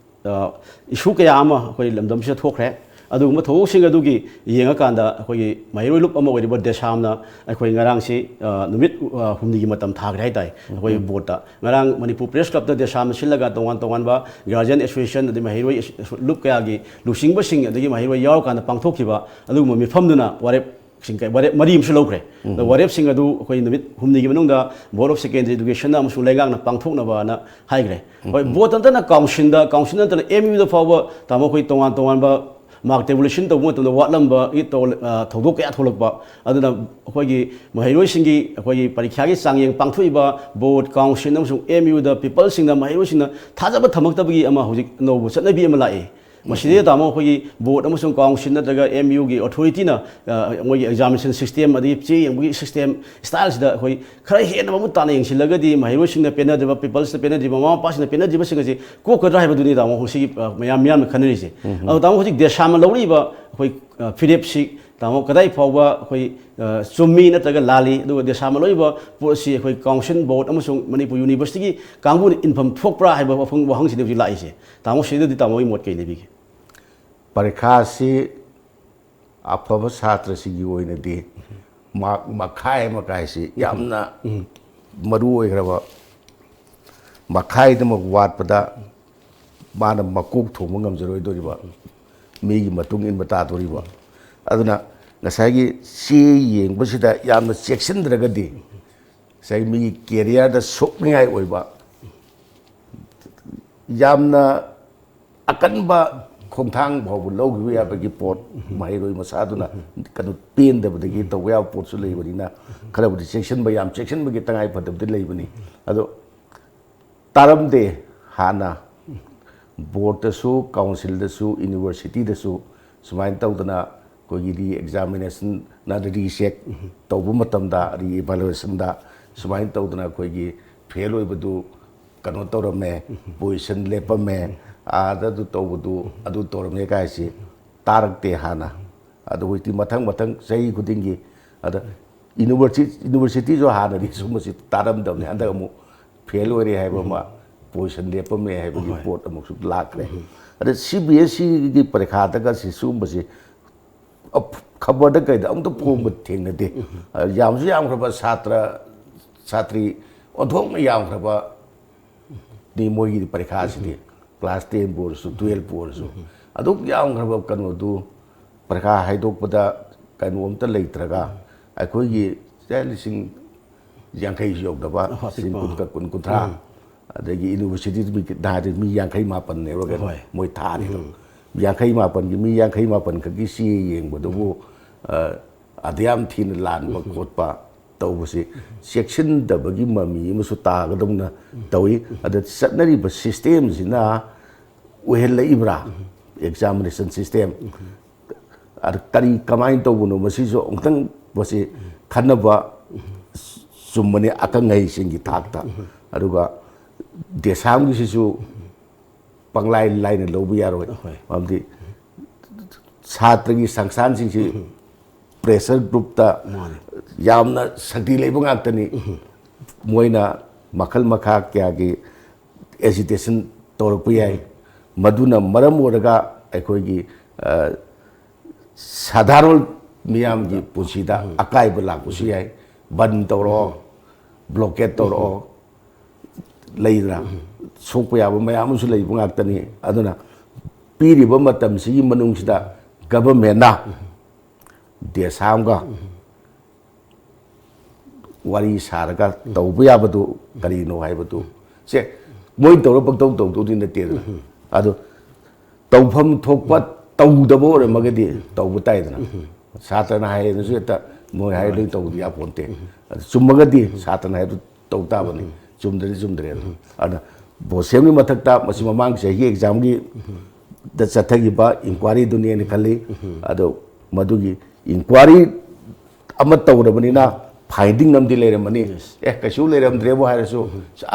ꯑ, ꯏꯁꯨ ꯀꯌꯥ ꯑꯃ ꯑꯩꯈꯣꯏ ꯂꯝꯗꯝꯁꯤꯗ ꯊꯣꯛꯈ꯭ꯔꯦ꯫ ꯑꯗꯨꯒꯨꯝꯕ ꯊꯧꯗꯣꯛꯁꯤꯡ ꯑꯗꯨꯒꯤ ꯌꯦꯡꯉꯀꯥꯟꯗ ꯑꯩꯈꯣꯏꯒꯤ ꯃꯍꯩꯔꯣꯏ ꯂꯨꯞ ꯑꯃ ꯑꯣꯏꯔꯤꯕ ꯗꯦꯁꯥꯝꯅ ꯑꯩꯈꯣꯏ ꯉꯔꯥꯡꯁꯤ, ꯑ, ꯅꯨꯃꯤꯠ, ꯑ, ꯍꯨꯝꯅꯤꯒꯤ ꯃꯇꯝ ꯊꯥꯈ꯭ꯔꯦ ꯍꯥꯏꯇꯥꯔꯦ ꯑꯩꯈꯣꯏ ꯕꯣꯔꯗꯇ꯫ ꯉꯔꯥꯡ ꯃꯅꯤꯄꯨꯔ ꯄ꯭ꯔꯦꯁ ꯀ꯭ꯂꯕꯇ ꯗꯦꯁꯥꯝꯅ ꯁꯤꯜꯂꯒ ꯇꯣꯉꯥꯟ ꯇꯣꯉꯥꯟꯕ ꯒꯥꯔꯖꯤꯌꯟ ꯑꯦꯁꯣꯁꯤꯌꯦꯁꯟ ꯑꯗꯩ ꯃꯍꯩꯔꯣꯏ ꯑꯦꯁꯣ-, ꯂꯨꯞ ꯀꯌꯥꯒꯤ ꯂꯨꯆꯤꯡꯕꯁꯤꯡ ꯑꯗꯒꯤ ꯃꯍꯩꯔꯣꯏ ꯌꯥꯎꯔꯀꯥꯟꯗ ꯄꯥꯡꯊꯣꯛꯈꯤꯕ ꯑꯗꯨꯒꯨꯝꯕ ꯃꯤꯐꯝꯗꯨꯅ ꯋꯥꯔꯦꯞꯁꯤꯡ ꯀ-, ꯋꯥꯔꯦꯞ ꯃꯔꯤ ꯑꯃꯁꯨ ꯂꯧꯈ꯭ꯔꯦ꯫ ꯑꯗꯣ ꯋꯥꯔꯦꯞꯁꯤꯡ ꯑꯗꯨ ꯑꯩꯈꯣꯏ ꯅꯨꯃꯤꯠ ꯍꯨꯝꯅꯤꯒꯤ ꯃꯅꯨꯡꯗ Board of Secondary Educationꯅ ꯑꯃꯁꯨꯡ ꯂꯩꯉꯥꯛꯅ ꯄꯥꯡꯊꯣꯛꯅꯕꯅ ꯍꯥꯏꯈ꯭ꯔꯦ꯫ ꯍꯣꯏ, ꯕꯣꯔꯗ ꯅꯠꯇꯅ ꯀꯥꯎꯟꯁꯤꯜꯗ, ꯀꯥꯎꯟꯁꯤꯜ ꯅꯠꯇꯅ ꯑꯦꯝ ꯌꯨꯗ ꯐꯥꯎꯕ ꯇꯥꯃꯣ ꯑꯩꯈꯣꯏ ꯇꯣꯉꯥꯟ ꯇꯣꯉꯥꯟꯕ ꯃꯥꯔꯛ ꯇꯦꯕꯨꯂꯦꯁꯟ ꯇꯧꯕ ꯃꯇꯝꯗ ꯋꯥꯠꯂꯝꯕꯒꯤ ꯇꯧ-, ꯑ, ꯊꯧꯗꯣꯛ ꯀꯌꯥ ꯊꯣꯛꯂꯛꯄ꯫ ꯑꯗꯨꯅ ꯑꯩꯈꯣꯏꯒꯤ ꯃꯍꯩꯔꯣꯏꯁꯤꯡꯒꯤ ꯑꯩꯈꯣꯏꯒꯤ ꯄꯔꯤꯈ꯭ꯌꯥꯒꯤ ꯆꯥꯡꯌꯦꯡ ꯄꯥꯡꯊꯣꯛꯏꯕ ꯕꯣꯔꯗ, ꯀꯥꯎꯟꯁꯤꯜ ꯑꯃꯁꯨꯡ ꯑꯦꯝ ꯌꯨꯗ ꯄꯤꯄꯜꯁꯤꯡꯅ ꯃꯍꯩꯔꯣꯏꯁꯤꯡꯅ ꯊꯥꯖꯕ ꯊꯝꯃꯛꯇꯕꯒꯤ ꯑꯃ ꯍꯧꯖꯤꯛ ꯑꯅꯧꯕ ꯆꯠꯅꯕꯤ ꯑꯃ ꯂꯥꯛꯑꯦ꯫ ꯃꯁꯤꯗꯩꯗ ꯇꯥꯃꯣ ꯑꯩꯈꯣꯏꯒꯤ ꯕꯣꯔꯗ ꯑꯃꯁꯨꯡ ꯀꯥꯎꯟꯁꯤꯜ ꯅꯠꯇ꯭ꯔꯒ ꯑꯦꯝ ꯌꯨꯒꯤ ꯑꯣꯊꯣꯔꯤꯇꯤꯅ, ꯑ, ꯃꯣꯏꯒꯤ ꯑꯦꯛꯖꯥꯃꯤꯅꯦꯁꯟ ꯁꯤꯁꯇꯦꯝ ꯑꯗꯒꯤ ꯆꯦ ꯌꯦꯡꯕꯒꯤ ꯁꯤꯁꯇꯦꯝ ꯁ꯭ꯇꯥꯏꯜꯁꯤꯗ ꯑꯩꯈꯣꯏ ꯈꯔ ꯍꯦꯟꯅ ꯃꯃꯨꯠ ꯇꯥꯅ ꯌꯦꯡꯁꯤꯜꯂꯒꯗꯤ ꯃꯍꯩꯔꯣꯏꯁꯤꯡꯅ ꯄꯦꯟꯅꯗ꯭ꯔꯤꯕ, ꯄꯤꯄꯜꯁꯇ ꯄꯦꯟꯅꯗ꯭ꯔꯤꯕ, ꯃꯃꯥ ꯃꯄꯥꯁꯤꯡꯅ ꯄꯦꯟꯅꯗ꯭ꯔꯤꯕꯁꯤꯡ ꯑꯁꯤ ꯀꯣꯛꯀꯗ꯭ꯔꯥ ꯍꯥꯏꯕꯗꯨꯅꯤ ꯇꯥꯃꯣ ꯉꯁꯤꯒꯤ, ꯑ, ꯃꯌꯥꯝ ꯃꯤꯌꯥꯝꯅ ꯈꯟꯅꯔꯤꯁꯦ꯫ ꯑꯗꯣ ꯇꯥꯃꯣ ꯍꯧꯖꯤꯛ ꯗꯦꯁꯥꯝꯅ ꯂꯧꯔꯤꯕ ꯑꯩꯈꯣꯏ, ꯑ, ꯐꯤꯔꯦꯞꯁꯤ ꯇꯥꯃꯣ ꯀꯗꯥꯏ ꯐꯥꯎꯕ ꯑꯩꯈꯣꯏ, ꯑ, ꯆꯨꯝꯃꯤ ꯅꯠꯇ꯭ꯔꯒ ꯂꯥꯜꯂꯤ? ꯑꯗꯨꯒ ꯗꯦꯁꯥꯝꯅ ꯂꯧꯔꯤꯕ ꯄꯣꯠꯁꯤ ꯑꯩꯈꯣꯏ ꯀꯥꯎꯟꯁꯤꯜ, ꯕꯣꯔꯗ ꯑꯃꯁꯨꯡ ꯃꯅꯤꯄꯨꯔ ꯌꯨꯅꯤꯚꯔꯁꯤꯇꯤꯒꯤ ꯀꯥꯡꯕꯨꯅ ꯏꯟꯐꯝ ꯊꯣꯛꯄ꯭ꯔꯥ ꯍꯥꯏꯕ ꯋꯥꯐꯝ, ꯋꯥꯍꯪꯁꯤꯅꯤ ꯍꯧꯖꯤꯛ ꯂꯥꯛꯏꯁꯦ꯫ ꯇꯥꯃꯣ ꯁꯤꯗꯗꯤ ꯇꯥꯃꯣꯒꯤ ꯃꯣꯠ ꯀꯩ ꯂꯩꯕꯤꯒꯦ? ꯄꯔꯤꯈꯥꯁꯤ ꯑꯐꯕ ꯁꯥꯇ꯭ꯔꯁꯤꯡꯒꯤ ꯑꯣꯏꯅꯗꯤ ꯃꯥꯔꯛ ꯃꯈꯥꯏ ꯑꯃ ꯀꯥꯏꯁꯤ ꯌꯥꯝꯅ ꯃꯔꯨ ꯑꯣꯏꯈ꯭ꯔꯕ, ꯃꯈꯥꯏꯗꯃꯛ ꯋꯥꯠꯄꯗ ꯃꯥꯅ ꯃꯀꯣꯛ ꯊꯣꯡꯕ ꯉꯝꯖꯔꯣꯏꯗꯣꯔꯤꯕ, ꯃꯤꯒꯤ ꯃꯇꯨꯡ ꯏꯟꯕ ꯇꯥꯗꯣꯔꯤꯕ꯫ ꯑꯗꯨꯅ ꯉꯁꯥꯏꯒꯤ ꯆꯦ ꯌꯦꯡꯕꯁꯤꯗ ꯌꯥꯝꯅ ꯆꯦꯛꯁꯤꯟꯗ꯭ꯔꯒꯗꯤ ꯉꯁꯥꯏꯒꯤ ꯃꯤꯒꯤ ꯀꯦꯔꯤꯌꯔꯗ ꯁꯣꯛꯅꯤꯡꯉꯥꯏ ꯑꯣꯏꯕ, ꯌꯥꯝꯅ ꯑꯀꯟꯕ ꯈꯣꯡꯊꯥꯡ ꯐꯥꯎꯕ ꯂꯧꯈꯤꯕ ꯌꯥꯕꯒꯤ ꯄꯣꯠ, ꯃꯍꯩꯔꯣꯏ ꯃꯁꯥꯗꯨꯅ ꯀꯩꯅꯣ ꯄꯦꯟꯗꯕꯗꯒꯤ ꯇꯧꯕ ꯌꯥꯕ ꯄꯣꯠꯁꯨ ꯂꯩꯕꯅꯤꯅ, ꯈꯔꯕꯨꯗꯤ ꯆꯦꯛꯁꯤꯟꯕ, ꯌꯥꯝ ꯆꯦꯛꯁꯤꯟꯕꯒꯤ ꯇꯉꯥꯏ ꯐꯗꯕꯗꯤ ꯂꯩꯕꯅꯤ꯫ ꯑꯗꯣ ꯇꯥꯔꯝꯗꯦ ꯍꯥꯟꯅ ꯕꯣꯔꯗꯇꯁꯨ, ꯀꯥꯎꯟꯁꯤꯜꯗꯁꯨ, ꯌꯨꯅꯤꯚꯔꯁꯤꯇꯤꯗꯁꯨ ꯁꯨꯃꯥꯏꯅ ꯇꯧꯗꯅ ꯑꯩꯈꯣꯏꯒꯤ ꯔꯤ ꯑꯦꯛꯖꯥꯃꯤꯅꯦꯁꯟ ꯅꯠꯇ꯭ꯔꯒ ꯔꯤꯆꯦꯛ ꯇꯧꯕ ꯃꯇꯝꯗ, ꯔꯤ ꯏꯚꯥꯂꯨꯑꯦꯁꯟꯗ ꯁꯨꯃꯥꯏꯅ ꯇꯧꯗꯅ ꯑꯩꯈꯣꯏꯒꯤ ꯐꯦꯜ ꯑꯣꯏꯕꯗꯨ ꯀꯩꯅꯣ ꯇꯧꯔꯝꯃꯦ, ꯄꯣꯖꯤꯁꯟ ꯂꯦꯞꯄꯝꯃꯦ, ꯑꯥꯗ ꯑꯗꯨ ꯇꯧꯕꯗꯨ ꯑꯗꯨ ꯇꯧꯔꯝꯃꯦ ꯀꯥꯏꯁꯤ ꯇꯥꯔꯛꯇꯦ ꯍꯥꯟꯅ꯫ ꯑꯗꯣ ꯍꯧꯖꯤꯛꯇꯤ ꯃꯊꯪ ꯃꯊꯪ ꯆꯍꯤ ꯈꯨꯗꯤꯡꯒꯤ ꯑꯗ ꯌꯨꯅꯤꯚꯔꯁꯤ-, ꯌꯨꯅꯤꯚꯔꯁꯤꯇꯤꯁꯨ ꯍꯥꯟꯅꯗꯤ ꯁꯨꯝꯕꯁꯤ ꯇꯥꯔꯝꯗꯕꯅꯤ, ꯍꯟꯗꯛ ꯑꯃꯨꯛ ꯐꯦꯜ ꯑꯣꯏꯔꯦ ꯍꯥꯏꯕ ꯑꯃ, ꯄꯣꯖꯤꯁꯟ ꯂꯦꯞꯄꯝꯃꯦ ꯍꯥꯏꯕꯒꯤ ꯍꯣꯏ꯫ ꯄꯣꯠ ꯑꯃꯨꯛꯁꯨ ꯂꯥꯛꯈ꯭ꯔꯦ꯫ ꯑꯗ ꯁꯤ ꯕꯤ ꯑꯦꯁ ꯁꯤꯒꯤ ꯄꯔꯤꯈꯥꯗꯒ ꯁꯤ ꯁꯤꯒꯨꯝꯕꯁꯤ ꯑꯞ-, ꯈꯕꯔꯗ ꯀꯩꯗ ꯑꯝꯇ ꯐꯣꯡꯕ ꯊꯦꯡꯅꯗꯦ꯫ ꯑ, ꯌꯥꯝꯁꯨ ꯌꯥꯝꯈ꯭ꯔꯕ ꯁꯥꯇ꯭ꯔ ꯁꯥꯇ꯭ꯔꯤ ꯑꯣꯟꯊꯣꯛꯅ ꯌꯥꯝꯈ꯭ꯔꯕ ꯅꯤ ꯃꯣꯏꯒꯤ ꯄꯔꯤꯈꯥꯁꯤꯗꯤ꯫ ꯀ꯭ꯂꯥꯁ ꯇꯦꯟꯕꯨ ꯑꯣꯏꯔꯁꯨ, ꯇꯨꯌꯦꯜꯞꯄꯨ ꯑꯣꯏꯔꯁꯨ, ꯑꯗꯨꯛ ꯌꯥꯝꯈ꯭ꯔꯕ ꯀꯩꯅꯣꯗꯨ ꯄꯔꯤꯈꯥ ꯍꯥꯏꯗꯣꯛꯄꯗ ꯀꯩꯅꯣ ꯑꯝꯇ ꯂꯩꯇ꯭ꯔꯒ ꯑꯩꯈꯣꯏꯒꯤ ꯂꯤꯁꯤꯡ ꯌꯥꯡꯈꯩꯁꯨ ꯌꯧꯗꯕ, ꯑꯣ, ꯂꯤꯁꯤꯡ ꯑꯄꯤꯛꯄ꯫ ꯀꯨꯟ, ꯀꯨꯟꯊ꯭ꯔꯥ, ꯎꯝ꯫ ꯑꯗꯒꯤ ꯌꯨꯅꯤꯚꯔꯁꯤꯇꯤꯗ ꯃꯤ ꯅꯍꯥꯟꯗꯤ ꯃꯤ ꯌꯥꯡꯈꯩ ꯃꯥꯄꯟꯅꯦꯕ ꯀꯩꯅꯣ ꯍꯣꯏ꯫ ꯃꯣꯏ ꯊꯥꯔꯤꯗꯣ꯫ ꯎꯝ꯫ ꯌꯥꯡꯈꯩ ꯃꯥꯄꯟꯒꯤ ꯃꯤ ꯌꯥꯡꯈꯩ ꯃꯥꯄꯟ ꯈꯛꯀꯤ ꯆꯦ ꯌꯦꯡꯕꯗꯨꯕꯨ, ꯑ, ꯑꯗꯨ ꯌꯥꯝ ꯊꯤꯅ ꯂꯥꯟꯕ ꯎꯝ꯫ ꯈꯣꯠꯄ ꯇꯧꯕꯁꯤ ꯆꯦꯛꯁꯤꯟꯗꯕꯒꯤ ꯃꯃꯤ ꯑꯃꯁꯨ ꯇꯥꯒꯗꯧꯅ ꯇꯧꯏ꯫ ꯑꯗ ꯆꯠꯅꯔꯤꯕ ꯁꯤꯁꯇꯦꯝꯁꯤꯅ ꯑꯣꯏꯍꯜꯂꯛꯏꯕ꯭ꯔꯥ? ꯑꯦꯛꯖꯥꯃꯤꯅꯦꯁꯟ ꯁꯤꯁꯇꯦꯝ ꯑꯗ ꯀꯔꯤ ꯀꯃꯥꯏꯅ ꯇꯧꯕꯅꯣ, ꯃꯁꯤꯁꯨ ꯑꯃꯨꯛꯇꯪ ꯃꯁꯤ ꯈꯟꯅꯕ ꯆꯨꯝꯕꯅꯤ ꯑꯈꯪ ꯑꯍꯩꯁꯤꯡꯒꯤ ꯊꯥꯛꯇ꯫ ꯑꯗꯨꯒ ꯗꯦꯁꯥꯝꯒꯤꯁꯤꯁꯨ ꯄꯪꯂꯥꯏ ꯂꯥꯏꯅ ꯂꯧꯕ ꯌꯥꯔꯣꯏ꯫ ꯍꯣꯏ꯫ ꯃꯔꯝꯗꯤ ꯁꯥꯇ꯭ꯔꯒꯤ ꯁꯪꯁꯊꯥꯟꯁꯤꯡꯁꯤ ꯄ꯭ꯔꯦꯁꯔ ꯒ꯭ꯔꯨꯞꯇ ꯃꯥꯅꯤ꯫ ꯌꯥꯝꯅ ꯁꯛꯇꯤ ꯂꯩꯕ ꯉꯥꯛꯇꯅꯤ꯫ ꯃꯣꯏꯅ ꯃꯈꯜ ꯃꯈꯥ ꯀꯌꯥꯒꯤ ꯑꯦꯖꯤꯇꯦꯁꯟ ꯇꯧꯔꯛꯄ ꯌꯥꯏ꯫ ꯃꯗꯨꯅ ꯃꯔꯝ ꯑꯣꯏꯔꯒ ꯑꯩꯈꯣꯏꯒꯤ, ꯑ, ꯁꯥꯙꯥꯔꯣꯟ ꯃꯤꯌꯥꯝꯒꯤ ꯄꯨꯟꯁꯤꯗ ꯑꯀꯥꯏꯕ ꯂꯥꯛꯄꯁꯨ ꯌꯥꯏ꯫ ꯕꯟ ꯇꯧꯔꯛꯑꯣ, ꯕ꯭ꯂꯣꯀꯦꯠ ꯇꯧꯔꯛꯑꯣ, ꯂꯩꯗꯅ ꯁꯣꯛꯄ ꯌꯥꯕ ꯃꯌꯥꯝ ꯑꯃꯁꯨ ꯂꯩꯕ ꯉꯥꯛꯇꯅꯤ꯫ ꯑꯗꯨꯅ ꯄꯤꯔꯤꯕ ꯃꯇꯝꯁꯤꯒꯤ ꯃꯅꯨꯡꯁꯤꯗ ꯒꯚꯔꯟꯃꯦꯟꯅ ꯗꯦꯁꯥꯝꯒ ꯋꯥꯔꯤ ꯁꯥꯔꯒ ꯇꯧꯕ ꯌꯥꯕꯗꯨ ꯀꯔꯤꯅꯣ ꯍꯥꯏꯕꯗꯨ, ꯁꯦ, ꯃꯣꯏ ꯇꯧꯔ ꯄꯪꯇꯧ ꯇꯧꯗꯧꯗꯤ ꯅꯠꯇꯦꯗꯅ꯫ ꯑꯗꯣ ꯇꯧꯐꯝ ꯊꯣꯛꯄ ꯇꯧꯗꯕ ꯑꯣꯏꯔꯝꯃꯒꯗꯤ ꯇꯧꯕ ꯇꯥꯏꯗꯅ꯫ ꯁꯥꯇ꯭ꯔꯅ ꯍꯥꯏꯌꯦꯅꯁꯨ ꯍꯦꯛꯇ ꯃꯣꯏ ꯍꯥꯏꯔ ꯂꯣꯏ ꯇꯧꯕꯗꯤ ꯌꯥꯄꯣꯟꯇꯦ꯫ ꯑꯗꯨ ꯆꯨꯝꯃꯒꯗꯤ ꯁꯥꯇ꯭ꯔꯅ ꯍꯥꯏꯕꯗꯨ ꯇꯧ ꯇꯥꯕꯅꯤ, ꯆꯨꯝꯗ꯭ꯔꯗꯤ ꯆꯨꯝꯗ꯭ꯔꯦ꯫ ꯑꯗꯨꯅ ꯕꯣꯁꯦꯝꯒꯤ ꯃꯊꯛꯇ ꯃꯁꯤ ꯃꯃꯥꯡ ꯆꯍꯤꯒꯤ ꯑꯦꯛꯖꯥꯝꯒꯤ ꯗ ꯆꯠꯊꯈꯤꯕ ꯏꯟꯀ꯭ꯋꯥꯔꯤꯗꯨꯅꯦꯅ ꯈꯜꯂꯤ꯫ ꯑꯗꯣ ꯃꯗꯨꯒꯤ ꯏꯟꯀ꯭ꯋꯥꯔꯤ ꯑꯃ ꯇꯧꯔꯕꯅꯤꯅ ꯐꯥꯏꯟꯗꯤꯡ ꯑꯃꯗꯤ ꯂꯩꯔꯝꯃꯅꯤ꯫ ꯑꯦ, ꯀꯩꯁꯨ ꯂꯩꯔꯝꯗ꯭ꯔꯦꯕꯨ ꯍꯥꯏꯔꯁꯨ,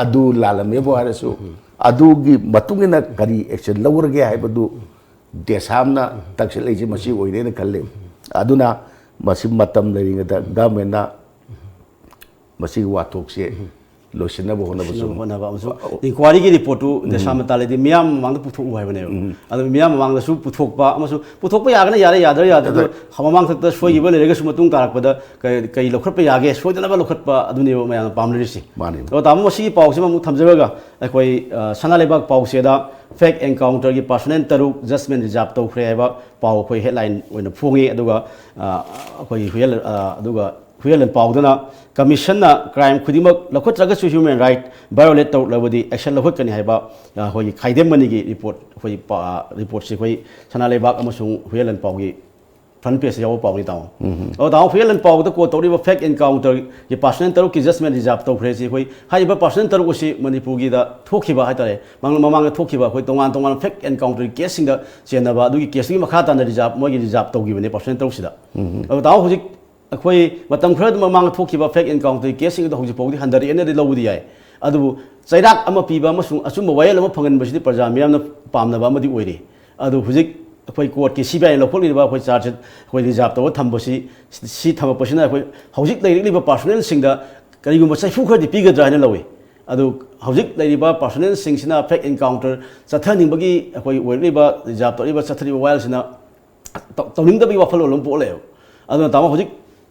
ꯑꯗꯨ ꯂꯥꯜꯂꯝꯃꯦꯕꯨ ꯍꯥꯏꯔꯁꯨ, ꯑꯗꯨꯒꯤ ꯃꯇꯨꯡ ꯏꯟꯅ ꯀꯔꯤ ꯑꯦꯛꯁꯟ ꯂꯧꯔꯒꯦ ꯍꯥꯏꯕꯗꯨ ꯗꯦꯁꯥꯝꯅ ꯇꯛꯁꯤꯜꯂꯛꯏꯁꯦ ꯃꯁꯤ ꯑꯣꯏꯔꯦꯅ ꯈꯜꯂꯦ꯫ ꯑꯗꯨꯅ ꯃꯁꯤ ꯃꯇꯝ ꯂꯩꯔꯤꯉꯩꯗ ꯒꯚꯔꯟꯃꯦꯟꯅ ꯃꯁꯤꯒꯤ ꯋꯥꯊꯣꯛꯁꯦ ꯂꯣꯏꯁꯤꯟꯅꯕ ꯍꯣꯠꯅꯕꯁꯨ ꯍꯣꯠꯅꯕ ꯑꯃꯁꯨꯡ ꯏꯟꯀ꯭ꯋꯥꯏꯔꯤꯒꯤ ꯔꯤꯄꯣꯔꯠꯇꯨ ꯗꯦꯁꯥꯝꯅ ꯇꯥꯜꯂꯗꯤ ꯃꯤꯌꯥꯝ ꯃꯃꯥꯡꯗ ꯄꯨꯊꯣꯛꯎ ꯍꯥꯏꯕꯅꯦꯕ꯫ ꯑꯗꯨ ꯃꯤꯌꯥꯝ ꯃꯃꯥꯡꯗꯁꯨ ꯄꯨꯊꯣꯛꯄ ꯑꯃꯁꯨꯡ ꯄꯨꯊꯣꯛꯄ ꯌꯥꯒꯅ ꯌꯥꯔꯦ, ꯌꯥꯗ꯭ꯔ ꯌꯥꯗ꯭ꯔ, ꯑꯗꯨ ꯃꯃꯥꯡ ꯊꯛꯇ ꯁꯣꯏꯈꯤꯕ ꯂꯩꯔꯒꯁꯨ ꯃꯇꯨꯡ ꯇꯥꯔꯛꯄꯗ ꯀꯩ ꯀꯩ ꯂꯧꯈꯠꯄ ꯌꯥꯒꯦ, ꯁꯣꯏꯗꯅꯕ ꯂꯧꯈꯠꯄ, ꯑꯗꯨꯅꯦꯕ ꯃꯌꯥꯝꯅ ꯄꯥꯝꯅꯔꯤꯁꯤ꯫ ꯃꯥꯅꯤ꯫ ꯑꯗꯣ ꯇꯥꯃꯣ, ꯃꯁꯤꯒꯤ ꯄꯥꯎꯁꯤꯃ ꯑꯃꯨꯛ ꯊꯝꯖꯔꯒ, ꯑꯩꯈꯣꯏ, ꯑ, ꯁꯅꯥ ꯂꯩꯕꯥꯛ ꯄꯥꯎꯆꯦꯗ ꯐꯦꯛ ꯑꯦꯟꯀꯥꯎꯟꯇꯔꯒꯤ ꯄꯥꯔꯁꯣꯅꯦꯜ ꯇꯔꯨꯛ ꯖꯁꯃꯦꯟ ꯔꯤꯖꯥꯕ ꯇꯧꯈ꯭ꯔꯦ ꯍꯥꯏꯕ ꯄꯥꯎ ꯑꯩꯈꯣꯏ ꯍꯦꯗꯂꯥꯏꯟ ꯑꯣꯏꯅ ꯐꯣꯡꯉꯤ꯫ ꯑꯗꯨꯒ, ꯑ, ꯑꯩꯈꯣꯏꯒꯤ ꯍꯨꯌꯦꯜ-, ꯑ, ꯑꯗꯨꯒ ꯍꯨꯌꯦꯜ ꯂꯟꯄꯥꯎꯗꯅ ꯀꯃꯤꯁꯟꯅ ꯀ꯭ꯔꯥꯏꯝ ꯈꯨꯗꯤꯡꯃꯛ ꯂꯧꯈꯠꯇ꯭ꯔꯒꯁꯨ ꯍ꯭ꯌꯨꯃꯦꯟ ꯔꯥꯏꯠ ꯚꯥꯏꯑꯣꯂꯦꯠ ꯇꯧꯔꯛꯂꯕꯗꯤ ꯑꯦꯛꯁꯟ ꯂꯧꯈꯠꯀꯅꯤ ꯍꯥꯏꯕ, ꯑ, ꯑꯩꯈꯣꯏꯒꯤ ꯈꯥꯏꯗꯦꯝ ꯑꯅꯤꯒꯤ ꯔꯤꯄꯣꯔꯠ, ꯑꯩꯈꯣꯏꯒꯤ ꯄꯥ-, ꯔꯤꯄꯣꯔꯠꯁꯤ ꯑꯩꯈꯣꯏ ꯁꯅꯥ ꯂꯩꯕꯥꯛ ꯑꯃꯁꯨꯡ ꯍꯨꯌꯦꯜ ꯂꯟꯄꯥꯎꯒꯤ ꯐ꯭ꯔꯟ ꯄꯦꯖꯇ ꯌꯥꯎꯕ ꯄꯥꯎꯅꯤ, ꯇꯥꯃꯣ꯫ ꯑꯗꯣ ꯇꯥꯃꯣ, ꯍꯨꯌꯦꯜ ꯂꯟꯄꯥꯎꯗ ꯀꯣꯠ ꯇꯧꯔꯤꯕ ꯐꯦꯛ ꯑꯦꯟꯀꯥꯎꯟꯇꯔꯒꯤ ꯄꯥꯔꯁꯣꯅꯦꯜ ꯇꯔꯨꯛꯀꯤ ꯖꯁꯃꯦꯟ ꯔꯤꯖꯥꯕ ꯇꯧꯈ꯭ꯔꯦ꯫ ꯁꯤ ꯑꯩꯈꯣꯏ ꯍꯥꯏꯔꯤꯕ ꯄꯥꯔꯁꯣꯅꯦꯜ ꯇꯔꯨꯛ ꯑꯁꯤ ꯃꯅꯤꯄꯨꯔꯒꯤꯗ ꯊꯣꯛꯈꯤꯕ ꯍꯥꯏꯇꯥꯔꯦ, ꯃꯃꯥꯡ-, ꯃꯃꯥꯡꯗ ꯊꯣꯛꯈꯤꯕ ꯑꯩꯈꯣꯏ ꯇꯣꯉꯥꯟ ꯇꯣꯉꯥꯟꯕ ꯐꯦꯛ ꯑꯦꯟꯀꯥꯎꯟꯇꯔꯒꯤ ꯀꯦꯁꯁꯤꯡꯗ ꯆꯦꯟꯅꯕ, ꯑꯗꯨꯒꯤ ꯀꯦꯁꯇꯨꯒꯤ ꯃꯈꯥ ꯇꯥꯅ ꯔꯤꯖꯥꯕ, ꯃꯣꯏꯒꯤ ꯔꯤꯖꯥꯕ ꯇꯧꯈꯤꯕꯅꯦ ꯄꯥꯔꯁꯣꯅꯦꯜ ꯇꯔꯨꯛꯁꯤꯗ꯫ ꯑꯗꯣ ꯇꯥꯃꯣ, ꯍꯧꯖꯤꯛ ꯑꯩꯈꯣꯏ ꯃꯇꯝ ꯈꯔꯗ ꯃꯃꯥꯡꯗ ꯊꯣꯛꯈꯤꯕ ꯐꯦꯛ ꯑꯦꯟꯀꯥꯎꯟꯇꯔꯒꯤ ꯀꯦꯁꯁꯤꯡ ꯑꯗꯨ ꯍꯧꯖꯤꯛ ꯐꯥꯎꯗꯤ ꯍꯟꯊꯔꯛꯑꯦꯅꯗꯤ ꯂꯧꯕꯗꯤ ꯌꯥꯏ꯫ ꯑꯗꯨꯕꯨ ꯆꯩꯔꯥꯛ ꯑꯃ ꯄꯤꯕ ꯑꯃꯁꯨꯡ ꯑꯆꯨꯝꯕ ꯋꯥꯌꯦꯜ ꯑꯃ ꯐꯪꯍꯟꯕꯁꯤꯗꯤ ꯄ꯭ꯔꯖꯥ ꯃꯤꯌꯥꯝꯅ ꯄꯥꯝꯅꯕ ꯑꯃꯗꯤ ꯑꯣꯏꯔꯤ꯫ ꯑꯗꯨ ꯍꯧꯖꯤꯛ ꯑꯩꯈꯣꯏ ꯀꯣꯔꯠꯀꯤ ꯁꯤ ꯕꯤ ꯑꯥꯏꯅ ꯂꯧꯈꯠꯂꯤꯕ ꯑꯩꯈꯣꯏ ꯆꯥꯔꯖ ꯁꯤꯠ ꯑꯩꯈꯣꯏ ꯔꯤꯖꯥꯕ ꯇꯧꯔ ꯊꯝꯕꯁꯤ, ꯁꯤ ꯊꯝꯃꯛꯄꯁꯤꯅ ꯑꯩꯈꯣꯏ ꯍꯧꯖꯤꯛ ꯂꯩꯔꯛꯂꯤꯕ ꯄꯥꯔꯁꯣꯅꯦꯜꯁꯤꯡꯗ ꯀꯔꯤꯒꯨꯝꯕ ꯆꯩꯐꯨ ꯈꯔꯗꯤ ꯄꯤꯒꯗ꯭ꯔꯥ ꯍꯥꯏꯅ ꯂꯧꯏ꯫ ꯑꯗꯨ ꯍꯧꯖꯤꯛ ꯂꯩꯔꯤꯕ ꯄꯥꯔꯁꯣꯅꯦꯜꯁꯤꯡꯁꯤꯅ ꯐꯦꯛ ꯑꯦꯟꯀꯥꯎꯟꯇꯔ ꯆꯠꯊꯍꯟꯅꯤꯡꯕꯒꯤ ꯑꯩꯈꯣꯏ ꯑꯣꯏꯔꯛꯂꯤꯕ ꯔꯤꯖꯥꯕ ꯇꯧꯔꯛꯂꯤꯕ ꯆꯠꯊꯔꯤꯕ ꯋꯥꯌꯦꯜꯁꯤꯅ ꯇꯧ-, ꯇꯧꯅꯤꯡꯗꯕꯒꯤ ꯋꯥꯈꯜꯂꯣꯟ ꯑꯃ ꯄꯣꯛꯂꯛꯑꯦꯕ꯫ ꯑꯗꯨꯅ ꯇꯥꯃꯣ, ꯍꯧꯖꯤꯛ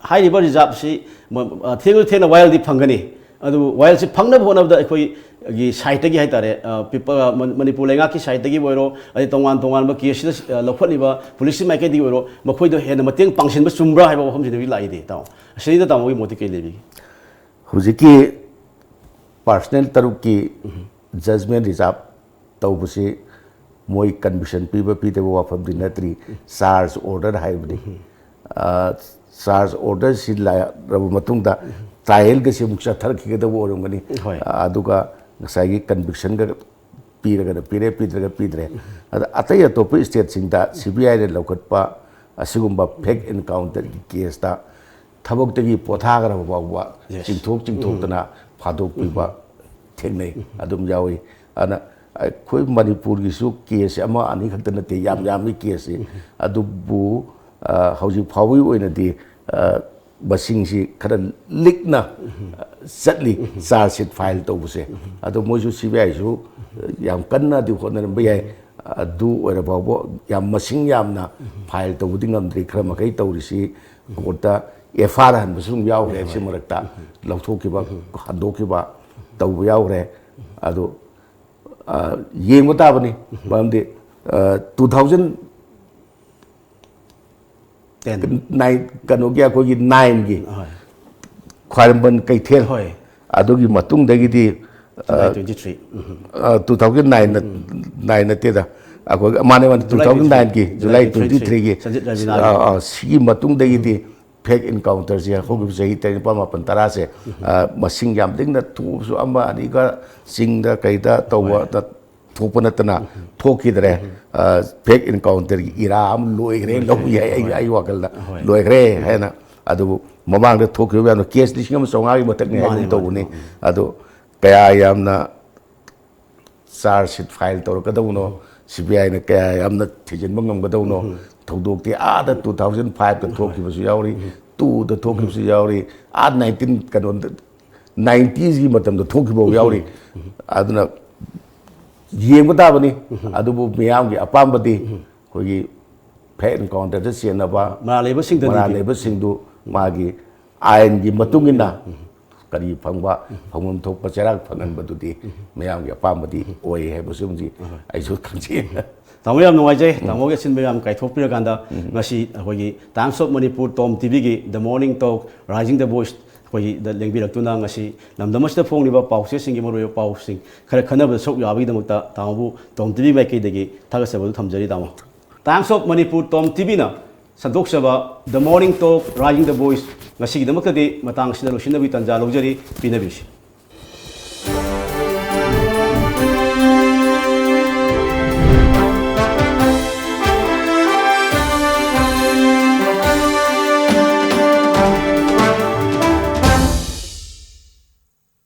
ꯍꯥꯏꯔꯤꯕ ꯔꯤꯖꯥꯕꯁꯤ ꯃ-, ꯑ, ꯊꯦꯡꯂꯁꯨ ꯊꯦꯡꯅ ꯋꯥꯌꯦꯜꯗꯤ ꯐꯪꯒꯅꯤ꯫ ꯑꯗꯨꯕꯨ ꯋꯥꯌꯦꯜꯁꯤ ꯐꯪꯅꯕ ꯍꯣꯠꯅꯕꯗ ꯑꯩꯈꯣꯏꯒꯤ ꯁꯥꯏꯠꯇꯒꯤ ꯍꯥꯏꯇꯥꯔꯦ, ꯑ, ꯄꯤꯄ-, ꯑ, ꯃꯅꯤ-, ꯃꯅꯤꯄꯨꯔ ꯂꯩꯉꯥꯛꯀꯤ ꯁꯥꯏꯠꯇꯒꯤ ꯑꯣꯏꯔꯣ, ꯑꯗꯩ ꯇꯣꯉꯥꯟ ꯇꯣꯉꯥꯟꯕ ꯀꯦꯁꯁꯤꯗ, ꯑ, ꯂꯧꯈꯠꯂꯤꯕ ꯄꯨꯂꯤꯁꯀꯤ ꯃꯥꯏꯀꯩꯗꯒꯤ ꯑꯣꯏꯔꯣ, ꯃꯈꯣꯏꯗ ꯍꯦꯟꯅ ꯃꯇꯦꯡ ꯄꯥꯡꯁꯤꯟꯕ ꯆꯨꯝꯕ꯭ꯔꯥ ꯍꯥꯏꯕ ꯋꯥꯐꯝꯁꯤꯗꯒꯤ ꯂꯥꯛꯏꯗꯤ, ꯇꯥꯃꯣ꯫ ꯑꯁꯤꯗ ꯇꯥꯃꯣꯒꯤ ꯃꯣꯠꯇꯤ ꯀꯩ ꯂꯩꯕꯤꯒꯦ? ꯍꯧꯖꯤꯛꯀꯤ ꯄꯥꯔꯁꯣꯅꯦꯜ ꯇꯔꯨꯛꯀꯤ ꯖꯖꯃꯦꯟ ꯔꯤꯖꯥꯕ ꯇꯧꯕꯁꯤ ꯃꯣꯏ ꯀꯟꯚꯤꯛꯁꯟ ꯄꯤꯕ ꯄꯤꯗꯕ ꯋꯥꯐꯝꯗꯤ ꯅꯠꯇ꯭ꯔꯤ, ꯆꯥꯔꯖ ꯑꯣꯔꯗꯔ ꯍꯥꯏꯕꯅꯤ꯫ ꯑ, ꯆꯥꯔꯖ ꯑꯣꯔꯗꯔꯁꯤ ꯂꯥꯛꯂꯕ ꯃꯇꯨꯡꯗ ꯇ꯭ꯔꯥꯏꯌꯦꯜꯒꯁꯤ ꯑꯃꯨꯛ ꯆꯠꯊꯔꯛꯈꯤꯒꯗꯕ ꯑꯣꯏꯔꯝꯒꯅꯤ꯫ ꯍꯣꯏ꯫ ꯑ, ꯑꯗꯨꯒ ꯉꯁꯥꯏꯒꯤ ꯀꯟꯚꯤꯛꯁꯟꯒ ꯄꯤꯔꯒꯅ ꯄꯤꯔꯦ, ꯄꯤꯗ꯭ꯔꯒ ꯄꯤꯗ꯭ꯔꯦ꯫ ꯑꯗ ꯑꯇꯩ ꯑꯇꯣꯞꯄ ꯁ꯭ꯇꯦꯠꯁꯤꯡꯗ ꯁꯤ ꯕꯤ ꯑꯥꯏꯅ ꯂꯧꯈꯠꯄ ꯑꯁꯤꯒꯨꯝꯕ ꯐꯦꯛ ꯑꯦꯟꯀꯥꯎꯟꯇꯔꯒꯤ ꯀꯦꯁꯇ ꯊꯕꯛꯇꯒꯤ ꯄꯣꯊꯥꯈ꯭ꯔꯕ ꯐꯥꯎꯕ ꯆꯤꯡꯊꯣꯛ ꯆꯤꯡꯊꯣꯛꯇꯅ ꯐꯥꯗꯣꯛꯄꯤꯕ ꯊꯦꯡꯅꯩ, ꯑꯗꯨꯝ ꯌꯥꯎꯏ꯫ ꯑꯗꯨꯅ ꯑꯩꯈꯣꯏ ꯃꯅꯤꯄꯨꯔꯒꯤꯁꯨ ꯀꯦꯁꯁꯦ ꯑꯃ ꯑꯅꯤ ꯈꯛꯇ ꯅꯠꯇꯦ, ꯌꯥꯝ ꯌꯥꯝꯃꯤ ꯀꯦꯁꯁꯤ꯫ ꯑꯗꯨꯕꯨ ꯑ, ꯍꯧꯖꯤꯛ ꯐꯥꯎꯕꯒꯤ ꯑꯣꯏꯅꯗꯤ ꯑ, ꯃꯁꯤꯡꯁꯤ ꯈꯔ ꯂꯤꯛꯅ ꯆꯠꯂꯤ, ꯆꯥꯔꯖ ꯁꯤꯠ ꯐꯥꯏꯜ ꯇꯧꯕꯁꯦ꯫ ꯑꯗꯣ ꯃꯣꯏꯁꯨ ꯁꯤ ꯕꯤ ꯑꯥꯏꯁꯨ ꯌꯥꯝ ꯀꯟꯅꯗꯤ ꯍꯣꯠꯅꯔꯝꯕ ꯌꯥꯏ꯫ ꯑꯗꯨ ꯑꯣꯏꯔ ꯐꯥꯎꯕ ꯌꯥꯝ ꯃꯁꯤꯡ ꯌꯥꯝꯅ ꯐꯥꯏꯜ ꯇꯧꯕꯗꯤ ꯉꯝꯗ꯭ꯔꯤ꯫ ꯈꯔ ꯃꯈꯩ ꯇꯧꯔꯤꯁꯤ ꯀꯣꯔꯠꯇ ꯑꯦꯐ ꯑꯥꯏ ꯑꯥꯔ ꯍꯟꯕꯁꯨ ꯑꯗꯨꯝ ꯌꯥꯎꯈ꯭ꯔꯦ꯫ ꯁꯤ ꯃꯔꯛꯇ ꯂꯧꯊꯣꯛꯈꯤꯕ, ꯍꯟꯗꯣꯛꯈꯤꯕ ꯇꯧꯕ ꯌꯥꯎꯈ꯭ꯔꯦ꯫ ꯑꯗꯣ ꯑ, ꯌꯦꯡꯕ ꯇꯥꯕꯅꯤ꯫ ꯃꯔꯝꯗꯤ ꯇꯨ ꯊꯥꯎꯖꯟ ꯇꯦꯟ ꯅꯥꯏꯟ, ꯀꯩꯅꯣꯒꯤ, ꯑꯩꯈꯣꯏꯒꯤ ꯅꯥꯏꯟꯒꯤ ꯍꯣꯏ ꯈ꯭ꯋꯥꯏꯔꯝꯕꯟ ꯀꯩꯊꯦꯜ, ꯍꯣꯏ ꯑꯗꯨꯒꯤ ꯃꯇꯨꯡꯗꯒꯤꯗꯤ July twenty three two thousand nine nine ꯅꯠꯇꯦꯗ, ꯑꯩꯈꯣꯏ ꯃꯥꯅꯦ ꯃꯥꯅꯦ, ꯇꯨ ꯖꯨꯂꯥꯏ ꯊꯥꯎꯖꯟ ꯅꯥꯏꯟꯒꯤ July July twenty twenty three ꯊ꯭ꯔꯤꯒꯤ ꯁꯟꯖꯤꯠ ꯔꯕꯤꯅꯥꯒꯤ ꯁꯤꯒꯤ ꯃꯇꯨꯡꯗꯒꯤꯗꯤ ꯐꯦꯛ ꯏꯟꯀꯥꯎꯟꯇꯔꯁꯦ ꯍꯧꯈꯤꯕ ꯆꯍꯤ ꯇꯔꯦꯠ, ꯅꯤꯄꯥꯜ, ꯃꯥꯄꯜ, ꯇꯔꯥꯁꯦ, ꯑ, ꯃꯁꯤꯡ ꯌꯥꯝ ꯂꯤꯛꯅ ꯊꯣꯛꯑꯕꯁꯨ ꯑꯃ ꯑꯅꯤꯒ ꯆꯤꯡꯗ ꯀꯩꯗ ꯇꯧꯕ ꯊꯣꯛꯄ ꯅꯠꯇꯅ ꯊꯣꯛꯈꯤꯗ꯭ꯔꯦ꯫ ꯐꯦꯛ ꯏꯟꯀꯥꯎꯟꯇꯔꯒꯤ ꯏꯔꯥ ꯑꯃ ꯂꯣꯏꯈ꯭ꯔꯦ ꯂꯧꯕ ꯌꯥꯏ, ꯑꯩ ꯑꯩ ꯋꯥꯈꯜꯗ ꯍꯣꯏ꯫ ꯂꯣꯏꯈ꯭ꯔꯦ ꯍꯥꯏꯅ꯫ ꯑꯗꯨꯕꯨ ꯃꯃꯥꯡꯗ ꯊꯣꯛꯈꯤꯕ ꯃꯌꯥꯝꯗꯣ ꯀꯦꯁ ꯂꯤꯁꯤꯡ ꯑꯃ ꯆꯥꯝꯃꯉꯥꯒꯤ ꯃꯊꯛꯅꯦ ꯃꯥꯅꯦ, ꯍꯥꯏꯒꯨꯝ ꯃꯥꯅꯦ, ꯇꯧꯕꯅꯤ꯫ ꯃꯥꯅꯦ꯫ ꯑꯗꯣ ꯀꯌꯥ ꯌꯥꯝꯅ ꯆꯥꯔꯖ ꯁꯤꯠ ꯐꯥꯏꯜ ꯇꯧꯔꯛꯀꯗꯧꯕꯅꯣ, ꯁꯤ ꯕꯤ ꯑꯥꯏꯅ ꯀꯌꯥ ꯌꯥꯝꯅ ꯊꯤꯖꯤꯟꯕ ꯉꯝꯒꯗꯧꯕꯅꯣ? ꯊꯧꯗꯣꯛꯇꯤ ꯑꯥꯗ ꯇꯨ ꯊꯥꯎꯖꯟ ꯐꯥꯏꯚꯇ ꯊꯣꯛꯈꯤꯕꯁꯨ ꯌꯥꯎꯔꯤ, ꯇꯨꯗ ꯊꯣꯛꯈꯤꯕꯁꯨ ꯌꯥꯎꯔꯤ, ꯑꯥ ꯅꯥꯏꯟꯇꯤꯟ ꯀꯩꯅꯣꯗ, ꯅꯥꯏꯟꯇꯤꯁꯀꯤ ꯃꯇꯝꯗ ꯊꯣꯛꯈꯤꯕ ꯌꯥꯎꯔꯤ꯫ ꯑꯗꯨꯅ ꯌꯦꯡꯕ ꯇꯥꯕꯅꯤ꯫ ꯑꯗꯨꯕꯨ ꯃꯤꯌꯥꯝꯒꯤ ꯑꯄꯥꯝꯕꯗꯤ ꯑꯩꯈꯣꯏꯒꯤ ꯐꯦꯛ ꯏꯟꯀꯥꯎꯟꯇꯔꯗ ꯆꯦꯟꯅꯕ ꯃꯔꯥꯜ ꯂꯩꯕꯁꯤꯡꯗꯗꯤ ꯃꯔꯥꯜ ꯂꯩꯕꯁꯤꯡꯗꯨ ꯃꯥꯒꯤ ꯑꯥꯏꯟꯒꯤ ꯃꯇꯨꯡ ꯏꯟꯅ ꯀꯔꯤ ꯐꯪꯕ, ꯐꯪꯐꯝ ꯊꯣꯛꯄ ꯆꯩꯔꯥꯛ ꯐꯪꯍꯟꯕꯗꯨꯗꯤ ꯃꯌꯥꯝꯒꯤ ꯑꯄꯥꯝꯕꯗꯤ ꯑꯣꯏ ꯍꯥꯏꯕꯁꯤꯃꯗꯤ ꯑꯩꯁꯨ ꯈꯪꯖꯩ꯫ ꯇꯥꯃꯣ, ꯌꯥꯝ ꯅꯨꯡꯉꯥꯏꯖꯩ꯫ ꯇꯥꯃꯣꯒꯤ ꯑꯁꯤꯟꯕ ꯌꯥꯝ ꯀꯥꯏꯊꯣꯛꯄꯤꯔꯀꯥꯟꯗ ꯉꯁꯤ ꯑꯩꯈꯣꯏꯒꯤ Times of Manipur Tom ꯇꯤꯚꯤꯒꯤ The Morning Talk, Rising the Voice ꯑꯩꯈꯣꯏꯒꯤꯗ ꯂꯦꯡꯕꯤꯔꯛꯇꯨꯅ ꯉꯁꯤ ꯂꯝꯗꯝ ꯑꯁꯤꯗ ꯐꯣꯡꯂꯤꯕ ꯄꯥꯎꯆꯦꯁꯤꯡꯒꯤ ꯃꯔꯨꯑꯣꯏꯕ ꯄꯥꯎꯁꯤꯡ ꯈꯔ ꯈꯟꯅꯕꯗ ꯁꯔꯨꯛ ꯌꯥꯕꯒꯤꯗꯃꯛꯇ ꯇꯥꯃꯣꯕꯨ Tom ꯇꯤꯚꯤ ꯃꯥꯏꯀꯩꯗꯒꯤ ꯊꯥꯒꯠꯆꯕꯗꯨ ꯊꯝꯖꯔꯤ, ꯇꯥꯃꯣ꯫ Times of Manipur Tom ꯇꯤꯚꯤꯅ ꯁꯟꯗꯣꯛꯆꯕ The Morning Talk, Rising the Voice ꯉꯁꯤꯒꯤꯗꯃꯛꯇꯗꯤ ꯃꯇꯥꯡ ꯑꯁꯤꯗ ꯂꯣꯏꯁꯤꯟꯅꯕꯒꯤ ꯇꯥꯟꯖꯥ ꯂꯧꯖꯔꯤ꯫ ꯄꯤꯅꯕꯤꯔꯁꯤ꯫